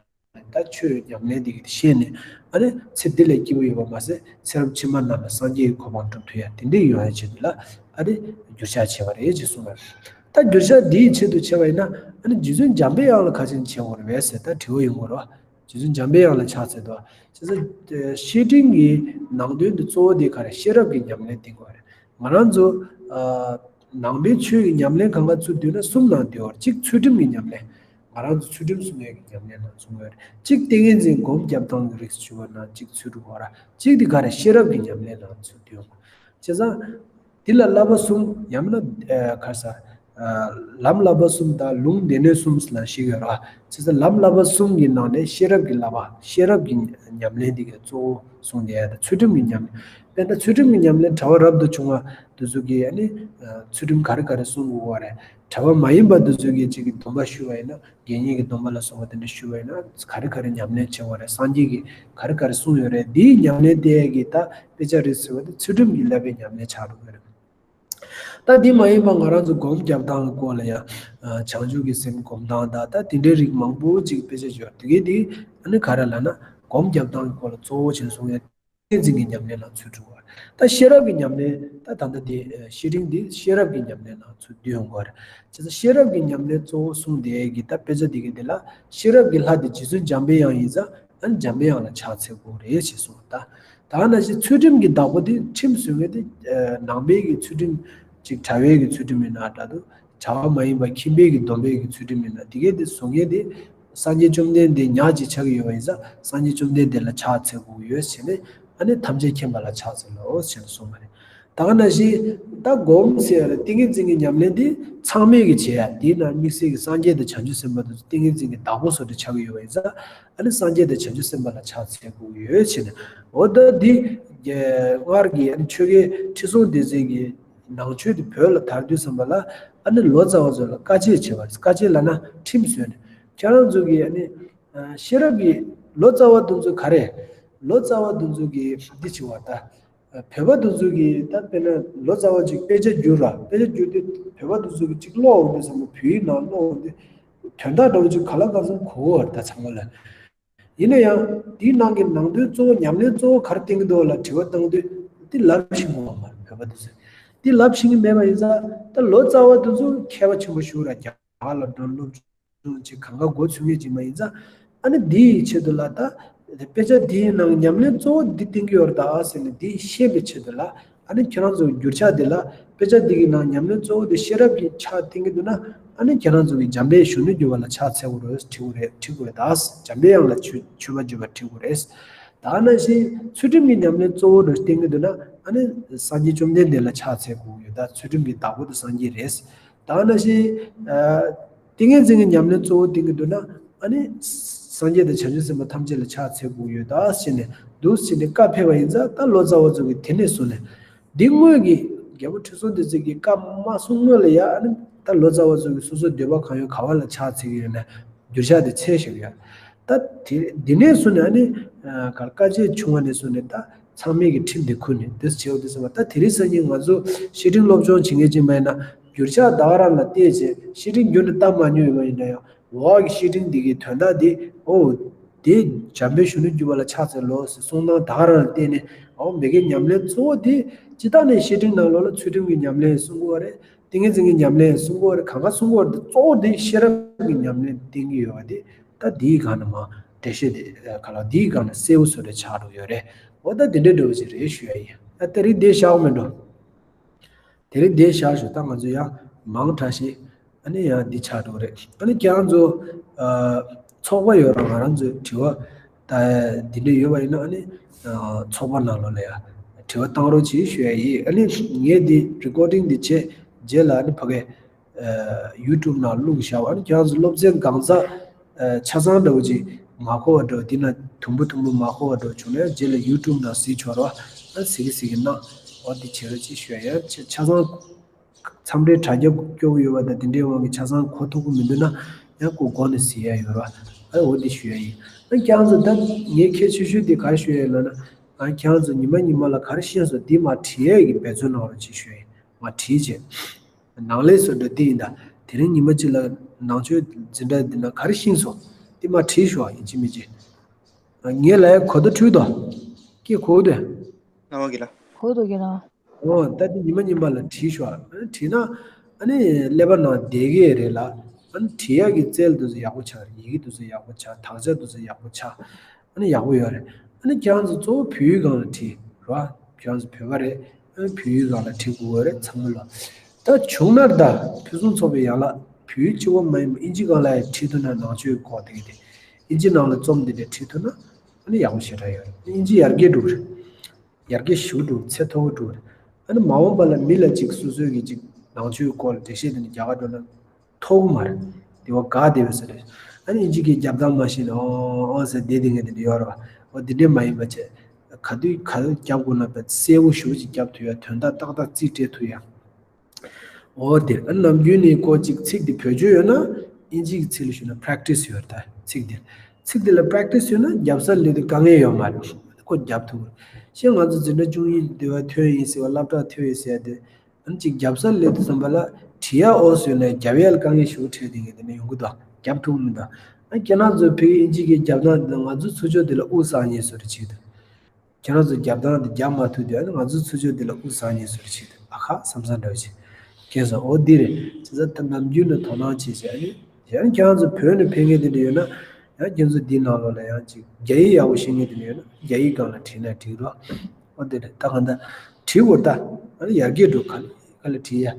ད་ཆོས་ཉམས་ལེན་འདི་གི་ཤེས་ནས། ཨ་ནི་ཚེ་འདི་ལས་སྐྱིད་པོ་ཡོད་པ་མ་ཟད། ཚེ་རབས་ཕྱི་མ་ནང་ལ་སངས་རྒྱས་ཀྱི་གོ་འཕང་སྒྲུབ་ཐུབ་ཡ་དེ་འདྲའི་ཡོང་ཡ་ཆེད་དུ་ལ་ཨ་ནི་འགྱུར་ཕྱག་བྱས་པ་རེད་ཅེས་གསུངས་པ་རེད། ད་འགྱུར་ཕྱག་འདིའི་ཆེད་དུ་བྱས་པ་ཡིན་ན། ཨ་ནི་རྗེ་བཙུན་འཇམ་པའི་དབྱངས་ལ་ག་ཅི་བྱེད་དགོས་རེད་ཟེར་ད་དྲི་བ་ཡོང་གི་རེད་བ། རྗེ་བཙུན་འཇམ་པའི་དབྱངས་ལ་ཕྱག་འཚལ་དོ། བྱས་ཙང་བཤེས་སྤྲིང་གི་ནང་དོན་དེ་གཙོ་བོ་དེ་ག་རེ། ཤེས་རབ་ཀྱི་ཉམས་ལེན་དེ་དགོས་རེད། ང་རང་ཚོ་ཨ་ནང་པའི་ཆོས་ཀྱི་ཉམས་ལེན་གང་ག་ཚུར་བསྡུས་ན་གསུམ་ནང་བསྡུས་པ་རེད། གཅིག་ཚུལ་ཁྲིམས་ཀྱི་ཉམས་ལེན། ང་རང་ཚོ་ཚུལ་ཁྲིམས་སྲུང་ཡས་ཀྱི་ཉམས་ལེན་ནང་ཚུད་ཡོད་རེད། གཅིག་ཏིང་ངེ་འཛིན་སྒོམ་རྒྱབ་སྟངས་ཀྱི་རིགས་སུ་གྱུར་པ་ནང་གཅིག་ཚུད་འགྲོ་གི་རེད། གཅིག་དེ་ག་རེ། ཤེས་རབ་ཀྱི་ཉམས་ལེན་ནང་ཚུད་ཡོད། བྱས་ཙང་འདི་ལ་བསླབ་པ་གསུམ། ཡང་མིན་ན་ཨ་ག་རེ་ཟེར། ཨ་ལམ་བསླབ་པ་གསུམ་དང་ལུང་སྡེ་སྣོད་གསུམ་ལ་བཤད་ཡོད་རེད། བྱས་ཙང་ལམ་བསླབ་པ་གསུམ་གྱི་ནང་ནས་ཤེས་རབ་ཀྱི་བསླབ་པ། ཤེས་རབ་ཀྱི་ཉམས་ལེན་འདི་ག་གཙོ་བོ་གསུངས་བསྡད་ཡ་དང་། ཚུལ་ཁྲིམས་ཀྱི་ཉམས་ལེན། དཔེར་ན་ཚུལ་ཁྲིམས་ཀྱི་ཉམས་ལེན་གྲྭ་པ་རབ་ཏུ་བྱུང་བ་དེ་ཚོ་གིས་ཨ་ནི་ཨ་ཚུལ་ཁྲིམས་ག་རེ་ག་རེ་སྲུང་དགོས་པ་རེད། གྲྭ་པ་མ་ཡིན་པ་དེ་ཚོ་གིས་གཅིག་གི་སྡོམ་པ་ཞུ་བ་ཡིན་ན། དགེ་བསྙེན་གྱི་སྡོམ་པ་ལ་སོགས་པ་དེ་འདྲ་ཞུ་བ་ཡིན་ན་ག་རེ་ག་རེ་ཉམས་ལེན་བྱེད་དགོས་རེད། སངས་རྒྱས་ཀྱིས་ག་རེ་ག་རེ་གསུངས་ཡོད་རེད། འདིའི་ཉམས་ལེན་དེ་གི་ད་དཔེ་ཆ་རེད་ཟེར་བ་དེ་ཚུལ་ཁྲིམས་ཀྱི་བསླབ་པའི་ཉམས་ལེན་ཆགས་འགྲོ་གི་རེད། ད་འདི་མ་ཡིན་པ་ང་རང་ཚོ་སྒོམ་རྒྱབ་སྟངས་ཀྱི་སྐོར་ལ་ཡང་། ཨ་བྱང་ཆུབ་ཀྱི་སེམས་སྒོམ་སྟངས་དང་། ད་དེ་འདྲའི་རིགས་མང་པོ་ཅིག་དཔེ་ཆ་ཡོད་རེད། དེ་གའི་དེ་ཨ་ནི་ག་རེ་ལབ་ན། སྒོམ་རྒྱབ་སྟངས་ཀྱི་སྐོར་ལ་གཙོ་བོ་བྱས་ནས་གསུང་ཡ། ཏིང་ངེ་འཛིན་གྱི་ཉམས་ལེན་ནང་ཚུད་འགྲོ་བ། ད་ཤེས་རབ་ཀྱི་ཉམས་ལེན། ད་ད་ལྟ་དེ་ཨ་བཤེས་སྤྲིང་འདི་ཤེས་རབ་ཀྱི་ཉམས་ལེན་ནང་ཚུད་འདུས་ཡོང་གི་རེད། བྱས་ཙང་ཤེས་རབ་ཀྱི་ཉམས་ལེན་གཙོ་བོ་གསུངས་བསྡད་ཀྱི་ད་དཔེ་ཆ་འདི་གའི་འདི་ལ། ཤེས་རབ་ཀྱི་ལྷ་དེ་རྗེ་བཙུན་འཇམ་པའི་དབྱངས་ཡིན་ཙང་། ཨ་ནི་འཇམ་པའི་དབྱངས་ལ་ཕྱག་འཚལ་དགོས་རེད་ཅེས་གསུངས་པ། ད་ད་ག་ནང་བཞིན་ཚུལ་ཁྲིམས་ཀྱི་བདག་པོ་དེ། ཁྲིམས་བཟོ་མཁན་དེ་ཨ་ནང་པའི་གི་ཚུལ་ཁྲིམས་ཅིག་གྲྭ་པའི་གི་ཚུལ་ཁྲིམས་ཡིན་ན་འདྲ་འདུག་གྲྭ་པ་མ་ཡིན་པ་ཁྱིམ་པའི་གི་སྡོམ་པའི་གི་ཚུལ་ཁྲིམས་ཡིན་ན། དེ་གའི་དེ་བཟོ་མཁན་དེ་སངས་རྒྱས་བཅོམ་ལྡན་འདས་ཉག་གཅིག་ཆགས་ཀྱི་ཡོད་པ་ཡིན་ཙང་། སངས་རྒྱས་བཅོམ་ལྡན་འདས་ལ་ཕྱག་འཚལ་དགོས་ཀྱི་ཡོད་ཟེར་ནས། ཨ་ནི་ཐམས་ཅད་མཁྱེན་པ་ལ་ཕྱག་འཚལ་ལོ་ཟེར་ནས་གསུངས་པ་རེད། ད་ག་ནང་བཞིན་ད་སྒོམ་ཟེར་ཡ་ལ་ཏིང་ངེ་འཛིན་གྱི་ཉམས་ལེན་དེ་ཚང་མས་ཀྱི་བྱེད་ཡ། དེའི་ནང་དམིགས་བསལ་གྱི་སངས་རྒྱས་དང་བྱང་ཆུབ་སེམས་དཔའ་དེ་ཚོ་ཏིང་ངེ་འཛིན་གྱི་བདག་པོ་བཟོ་འདྲ་ཆགས་ཀྱི་ཡོད་པ་ཡིན་ཙང་། ཨ་ནི་སངས་རྒྱས་དང་བྱང་ཆུབ་སེམས་དཔའ་ལ་ཕྱག་འཚལ་དགོས་ཀྱི་ཡོད་ཟེར་ནས། འོ་ད་འདི་སྔར་གྱི་ཨ་ནི་ཆོས་རྒྱལ་ཁྲི་སྲོང་ལྡེ་བཙན་གྱིས་ནང་ཆོས་དེ་བོད་ལ་དར་དུས་ཙམ་པ་ལ། ཨ་ནི་ལོ་ཙཱ་བ་ཚོ་ལ་བཀའ་ཆད་བྱས་པ་རེད། བཀའ་ཆད་ལབ་ན་ཁྲིམས་བཟོས་ནས། ཁྱེད་རང་ཚོ་གིས་ཨ་ནི་ཤེས་རབ་ཀྱི་ལོ་ཙཱ་བ་དེ་ཚོ་ག་རེ། ལོ་ཙཱ་བ་དེ་ཚོ་གིས་འདི་བྱེད་པ་ད། བོད་པ་དེ་ཚོ་གིས་ད་དཔེར་ན་ལོ་ཙཱ་བ་ཅིག་དཔེ་ཆ་བསྒྱུར་ར། དཔེ་ཆ་བསྒྱུར་དུས་བོད་པ་དེ་ཚོ་གིས་ཅིག་ཀློག་འོང་དུས་ཙམ་པ། བོད་ཡིག་ནང་ཀློག་འོང་དུས་དོན་དག་འདྲ་བོ་ཅིག་ག་ལ་གང་འཚམ་གོ་གི་རེད། ད་ཚང་མ་ལ། ཡིན་ན་ཡང་དེའི་ནང་གི་ནང་དོན་གཙོ་བོ། ཉམས་ལེན་གཙོ་བོ་ག་རེ་བསྟན་གྱི་འདུག་ལ་དྲི་བ་བཏང་དུས། དེ་ལབ་ཤེས་དགོས་པ་མ་རེད། བོད་པ་དེ་ཚོས་དེ་ལབ་ཤེས་ཀྱི་མེད་པ་ཡིན་ཙང་། ད་ལོ་ཙཱ་བ་དེ་ཚོ་མཁས་པ་ཆེན་པོ་ཞིག་ར། རྒྱ་གར་ལ་འགྲོ། སློབ་སྦྱོང་བྱེད། གང་ག་འགོ་ཚུགས་མཁན་ཅིག་མ་ཡིན་ཙང་། ཨ་ནི་དེའི་ཆེད་དུ་ལ་ད་དཔེ་ཆ་དེའི་ནང་ཉམས་ལེན་གཙོ་བོ་འདི་བསྟན་གྱི་ཡོད་རེད་ད་ཟེར་ནས་དེ་ཤེས་པའི་ཆེད་དུ་ལ། ཨ་ནི་ཁྱེད་རང་ཚོ་གི་འགྱུར་ཕྱག་འདི་ལ། དཔེ་ཆ་འདི་གི་ནང་ཉམས་ལེན་གཙོ་བོ་དེ་ཤེས་རབ་ཀྱི་ཕྱག་བསྟན་གྱི་འདུག་ན། ཨ་ནི་ཁྱེད་རང་ཚོ་གི་འཇམ་དཔལ་གཞོན་ནུར་གྱུར་པ་ལ་ཕྱག་འཚལ་དགོས་རེད། འཁྲིད་དགོས་རེད། འཁྲིད་དགོས་རེད་ད། འཇམ་དཔལ་དབྱངས་ལ་མཆོད་མཆོད་པ་བརྗོད་པ་འཁྲིད་དགོས་རེད། ད་ནང་བཞིན་ཚུལ་ཁྲིམས་ཀྱི་ཉམས་ལེན་གཙོ་བོ་རེ་བསྟན་གྱི་འདུག་ན། ཨ་ནི་སངས་རྒྱས་བཅོམ་ལྡན་འདས་ལ་ཕྱག་འཚལ་དགོས་ཡོད། ད་ཚུལ་ཁྲིམས་ཀྱི་བདག་པོ་དེ་སངས་རྒྱས་རེད། ད་ནང་བཞིན་ཨ་ཏིང་ངེ་འཛིན་གྱི་ཉམས་ལེན་གཙོ་བོ་བསྟན་གྱི་འདུག་ན། ཨ་ནི་སངས་རྒྱས་དང་བྱང་ཆུབ་སེམས་དཔའ་ཐམས་ཅད་ལ་ཕྱག་འཚལ་དགོས་ཡོད་ད་ཟེར་ནས་འདུག་ཟེར་ནས་བཀའ་ཕེབས་པ་ཡིན་ཙང་། ད་ལོ་ཙཱ་བ་ཚོ་གིས་དེ་ནས་བཟུང་ནས། འདི་སྔོན་གྱི་རྒྱལ་པོ་ཁྲི་སྲོང་ལྡེ་བཙན་གྱིས་བཀའ་མ་གསུང་སྔོན་ལ་ཡ། ཨ་ནི་ད་ལོ་ཙཱ་བ་ཚོ་གིས་སོ་སོའི་འདོད་པ་གང་ཡོད་ག་བ་ལ་ཕྱག་འཚལ་གྱི་ཡོད་ནས་འགྱུར་ཕྱག་དེ་འཚལ་བཞག་ཡོད། ད་དེ་འདི་ནས་བཟུང་ནས། ཨ་ནི་ཨ་ག་དཀའ་སྤྱད་བྱུང་བ་ནས་བཟུང་ནས། ད་ཚང་མས་ཀྱི་ཁྲིམས་དེ་ཁུར་ནས་དེ་བྱེད་འོ་དེ་ཟེར་བ། ད་དེ་རིང་སང་ཉིན་ང་ཚོ་བཤེས་སྤྲིང་སློབ་སྦྱོང་བྱེད་མཁན་ཅིག་མ་ཡིན་ན། འགྱུར་ཕྱག་ད་ག་རང་ལ་བལྟས་བྱས་བཤེས་སྤྲིང་བསྒྱུར་ནས་བཏབ་མ་མྱོང་ཡོད་པ་ཡིན་ན་ཡང་། འོག་གི་བཤེས་སྤྲིང་འདི་གི་དོན་དག་འདི། ཨོ་དེ་འཇམ་དཔལ་གཞོན་ནུར་གྱུར་པ་ལ་ཕྱག་འཚལ་ལོ་ཟེར་གསུང་སྟངས་ད་ག་རང་ལ་བལྟས་ནས། ཨོ་མ་གི་ཉམས་ལེན་གཙོ་བོ་དེ་སྤྱིར་བཏང་ནས་བཤེས་སྤྲིང་ནང་ལོགས་ལ་ཚུལ་ཁྲིམས་ཀྱི་ཉམས་ལེན་གསུང་གི་ཡོད་རེད། ཏིང་ངེ་འཛིན་གྱི་ཉམས་ལེན་གསུང་གི་ཡོད་རེད། གང་ག་གསུང་གི་ཡོད་རེད། གཙོ་བོ་དེ་ཤེས་རབ་ཀྱི་ཉམས་ལེན་བསྟན་གྱི་ཡོད་པ་དེ། ད་དེའི་སྒང་ནས་མར་འགྲེལ་བཤད་དེ་ག་ལ། དེའི་སྒང་ནས་གསལ་པོ་བཟོ་འདྲ་ཆགས་འགྲོ་ཡོད་རེད། འོ་ད་དེ་འདྲའི་འདྲ་བོ་ཞིག་རེད་ཞུ་ཡ་ཡིན། ཨ་དེ་རིང་འདིར་བཞག་མི་འགྲོ། དེ་རིང་འདིར་བཞག་ཞུ། ད་ང་ཚོ་ཡང་མང་དྲགས་ཤིག་ཨ་ནི་ཡང་འདི་ཆགས་འགྲོ་གི་རེད། ཨ་ནི་ཁྱེད་རང་ཚོ་ཨ་ཚོགས་པ་ཡོད་ར། ང་རང་ཚོའི་དྲི་བ་ད་འདི་འདྲ་ཡོད་པ་ཡིན་ན། ཨ་ནི་ཨ་ཚོགས་པ་ནང་ལོགས་ལ་ཡང་དྲི་བ་བཏང་རོགས་གྱིས་ཞུ་ཡ་ཡིན། ཨ་ནི་ངས་འདི་རི་ཀོར་ཌིང་འདི་བྱས་རྗེས་ལ། ཨ་ནི་ཕ་གི་ཨ་ཡུ་ཊུབ་ནང་བླུགས་བཞག་ཨ་ནི་ཁྱེད་རང་ཚོ་སློབ་ཚན་གང་ཚ་ཨ་ཆ་ཚང་འདྲ་བོ་ཅིག་མ་གོ་བ་འདྲ་བོ། འདི་ན་དུམ་བུ་དུམ་བུ་མ་གོ་བ་འདྲ་བོ་བྱུང་ན་ཡང་རྗེས་ལ་ཡུ་ཊུབ་ནང་གཟིགས་ཆོག་ར། ཨ་གཟིགས་གི་གཟིགས་གི་གནང་། འོ་འདི་བྱེད་རོགས་གྱིས་ཞུ་ཡ་ཡིན། ཆ་ཆ་ཚང་མཚམས་རེ་དྲ་རྒྱ་སྐྱོ་པོ་ཡོད་པ་དང་དེ་འདྲའི་དབང་གིས་ཆ་ཚང་གོ་ཐུབ་ཀྱི་མི་འདུག་ན་ཡང་། ཁོ་སྒོ་ནས་གཟིགས་ཡ་ཡོད་ར། ཨ་འོ་འདི་ཞུ་ཡ་ཡིན། ཨ་ཁྱེད་རང་ཚོ་ད་ངས་གལ་ཆེ་ཤོས་དེ་ག་རེ་ཞུ་ཡ་ཡིན་ལབ་ན། ཨ་ཁྱེད་རང་ཚོ་ཉི་མ་ཉི་མ་ལ་ག་རེ་ཤེས་སོང་འདི་མར་བྲིས་ཡ་གི་འབད་བརྩོན་གནང་རོགས་གྱིས་ཞུ་ཡ་ཡིན། མར་བྲིས་བྱས། ནང་ལས་སུ་འགྲོ་འདི་ཡིན་ད། དེ་རིང་ཉི་མ་གཅིག་ལ་ནང་ཆོས་འཛིན་གྲྭ་འདི་ན་ག་རེ་ཤེས་སོང་འདི་མར་བྲིས་ཤོག་ཡིན་གཅིག་མིན་གཅིག་ངས་ལབ་ཡ་གོ་བརྡ་འཕྲོད་དོ། ཀྱེ་གོ་དོ། རྣ་བ་གི་ལ། གོ་དོ་གི་ལ། ཨོ་ད་འདི་ཉི་མ་ཉི་མ་ལ་བྲིས་ཤོག་ཨ་ནི་བྲིས་ན་ཨ་ནི་ཀླད་པ་ནང་བསྡད་ཀྱི་རེད་ལ། ཨ་ནི་བྲིས་ཡག་གི་རྩལ་འདུག་ཚེ་ཡག་པོ་ཆགས་རེད། ཡི་གེ་འདུག་ཚེ་ཡག་པོ་ཆགས། དག་ཆ་འདུག་ཚེ་ཡག་པོ་ཆགས། ཨ་ནི་ཡག་པོ་ཡོད་རེད། ཨ་ནི་ཁྱེད་རང་ཚོ་གཙོ་བོ་བོད་ཡིག་སྒང་ལ་བྲིས་རོགས། ཁྱེད་རང་ཚོ་བོད་པ་རེད། ཨ་ནི་བོད་ཡིག་སྒང་ལ་བྲིས་དགོས་ཀྱི་རེད་ཚང་མ་ལ། ད་བྱུང་ན་ད་ཕུན་སུམ་ཚོགས་པའི་ཡང་ལ་བོད་ཡིག་གཅིག་པོ་མ་ཡིན་པ་ཨིན་ཇི་སྒང་ལ་ཡང་བྲིས་ཐུབ་ན་ནང་ཆོས་ཀྱི་སྐོར་དེ་གི་དེ། ཨིན་ཇི་ནང་ལ་རྩོམ་དེ་འདྲ་བྲིས་ཐུབ་ན་ཨ་ནི་ཡག་པོ་ཞེ་དྲག་ཡོད་རེད། ཨིན་ཇི་ཡར་རྒྱས་འགྲོ་གི་རེད། ཡར་རྒྱས་ཞེ་པོ་འགྲོ་གི་རེད། ཚད་མཐོ་པོ་འགྲོ་གི་རེད། ཨ་ནི་མ་འོངས་པ་ལ་མི་ལ་གཅིག་སོ་སོའི་གི་གཅིག་ནང་ཆོས་སྐོར་ལ་འགྲེལ་བཤད་དེ་འདྲ་རྒྱག་ག་འགྲོ་ན་ཐོགས་ཀྱི་མ་རེད། དེ་བ་དགའ་བདེ་བས་ཟེར་རེད། ཨ་ནི་ཨིན་ཇི་གི་རྒྱབ་སྟངས་མ་ཤེས་ན་ཨོ་ཨོ་ཟེར་བསྡད་བསྡད་མཁན་དེ་འདྲ་ཡོད་རེད་པ། འོ་དེ་འདྲ་མ་ཡིན་པ་བྱས། ག་དུས་ག་རྒྱབ་དགོས་ན་དཔེ་གསལ་པོ་ཞེ་པོ་ཅིག་རྒྱབ་ཐུབ་ཡ། དོན་དག་ཏག་ཏག་རྩིས་སྤྲད་ཐུབ་ཡ། འོ་དེ། ཨ་ནམ་རྒྱུན་ནས་ཀོ་གཅིག་ཚིག་འདི་བེད་སྤྱོད་ཡོད་ན། ཨིན་ཇི་གི་ཚིག་ལ་ཞུས་ན་པ་རེག་ཊི་སི་ཡོད་རེད་ད། ཚིག་འདི་ཚིག་འདི་ལ་པ་རེག་ཊི་སི་ཡོད་ན་རྒྱབ་སར་སླེབས་དུས་དཀའ་ངལ་ཡོད་མ་རེད། ཁོ་རྒྱབ་ཐུབ་རེད། ཤེས། ང་ཚོ་འཛིན་གྲྭ་བཅུ་གཉིས་འདི་བ་ཐོན་ཡིན་ཟེར་བ། སློབ་གྲྭ་ཐོན་ཡིན་ཟེར་ཡ་དེ། ཨ་ནི་གཅིག་རྒྱབ་སར་སླེབས་དུས་ཙམ་པ་ལ་བྲིས་ཡ་ཨོ་ཟེར་ནས་རྒྱབ་ཡ་ལ་དཀའ་ངལ་ཞེ་པོ་འཕྲད་དེ་ངས་དེ་ནས་ཡོང་གི་འདུག་རྒྱབ་ཐུབ་མི་འདུག་ཨ་ཁྱེད་རང་ཚོ་བོད་ཡིག་ཨིན་ཇི་གི་རྒྱབ་སྟངས་འདི་ལ་ང་ཚོ་ཚུར་ཕྱོགས་འདི་ལ་དབུགས་གསག་མཁན་བཟོ་འདྲ་བྱེད་འདུག་ཁྱེད་རང་ཚོ་རྒྱབ་སྟངས་འདི་རྒྱབ་མ་ཐུབ་དུས་ཨ་ནི་ང་ཚོ་ཚུར་ཕྱོགས་འདི་ལ་དབུགས་གསག་མཁན་བཟོ་འདྲ་བྱེད་འདུག་ཨ་ཁ་བསམ་བསམ་འདྲ་བོ་བྱེད། ཁྱེད་ཚོ་འོ་འདི་རེད། བྱས་ཙང་ད་ནམ་རྒྱུན་ནས་དོ་སྣང་བྱེད་བྱས། ཨ་ནི་ཡང་ཁྱེད་རང་ཚོ་བོད་ནས་ཕེབས་མཁན་དེ་འདྲ་ཡོད་ན་ཡང་ཁྱེད་ཚོ་འདི་ནང་ལོགས་ལ་ཡང་ཅིག་རྒྱ་ཡིག་ཡག་པོ་ཤེས་མཁན་དེ་འདྲ་ཡོད་ན་རྒྱ་ཡིག་སྒང་ལ་བྲིས་ན་འགྲིག་རོགས། འོ་དེ་རེད། ད་གང་ལྟར་བྲིས་དགོས་ད། ཨ་ནི་ཡར་རྒྱས་འགྲོ། ག་ལེ་ག་ལེ་བྲིས་ཡ།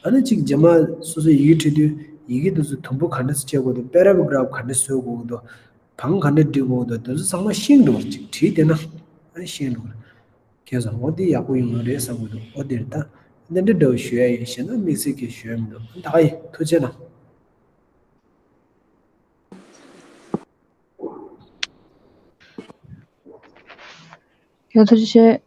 ཨ་ནི་གཅིག་རྗེས་མ་སོ་སོ་ཡི་གེ་བྲིས་དུས་ཡི་གེ་དེ་ཚོ་དུམ་བུ་ག་འདྲ་སེ་བྱེད་དགོས་འདུག་པེ་ར་གྷ་རབ་ག་འདྲ་བཟོ་དགོས་འདུག་བང་ག་འདྲ་སྒྲིག་དགོས་འདུག་དེ་ཚོ་ཚང་མ་ཤེས་འགྲོ་བ། གཅིག་བྲིས་བསྡད་ན་ཨ་ནི་ཤེས་འགྲོ་བ། ཁྱེད་ཚོ་འོ་འདི་ཡག་པོ་ཡོང་གི་རེད་བསམ་གྱི་འདུག་འོ་དེ་རེད་ད། འདི་འདྲ་འདྲ་བོ་ཞུ་ཡ་ཡིན། གཞན་དག་དམིགས་བསལ་གྱི་ཞུ་ཡ་མི་འདུག་ད་ག་ཡིན། ཐུགས་རྗེ་གནང་། ཡང་ཐུགས་རྗེ་ཆེ།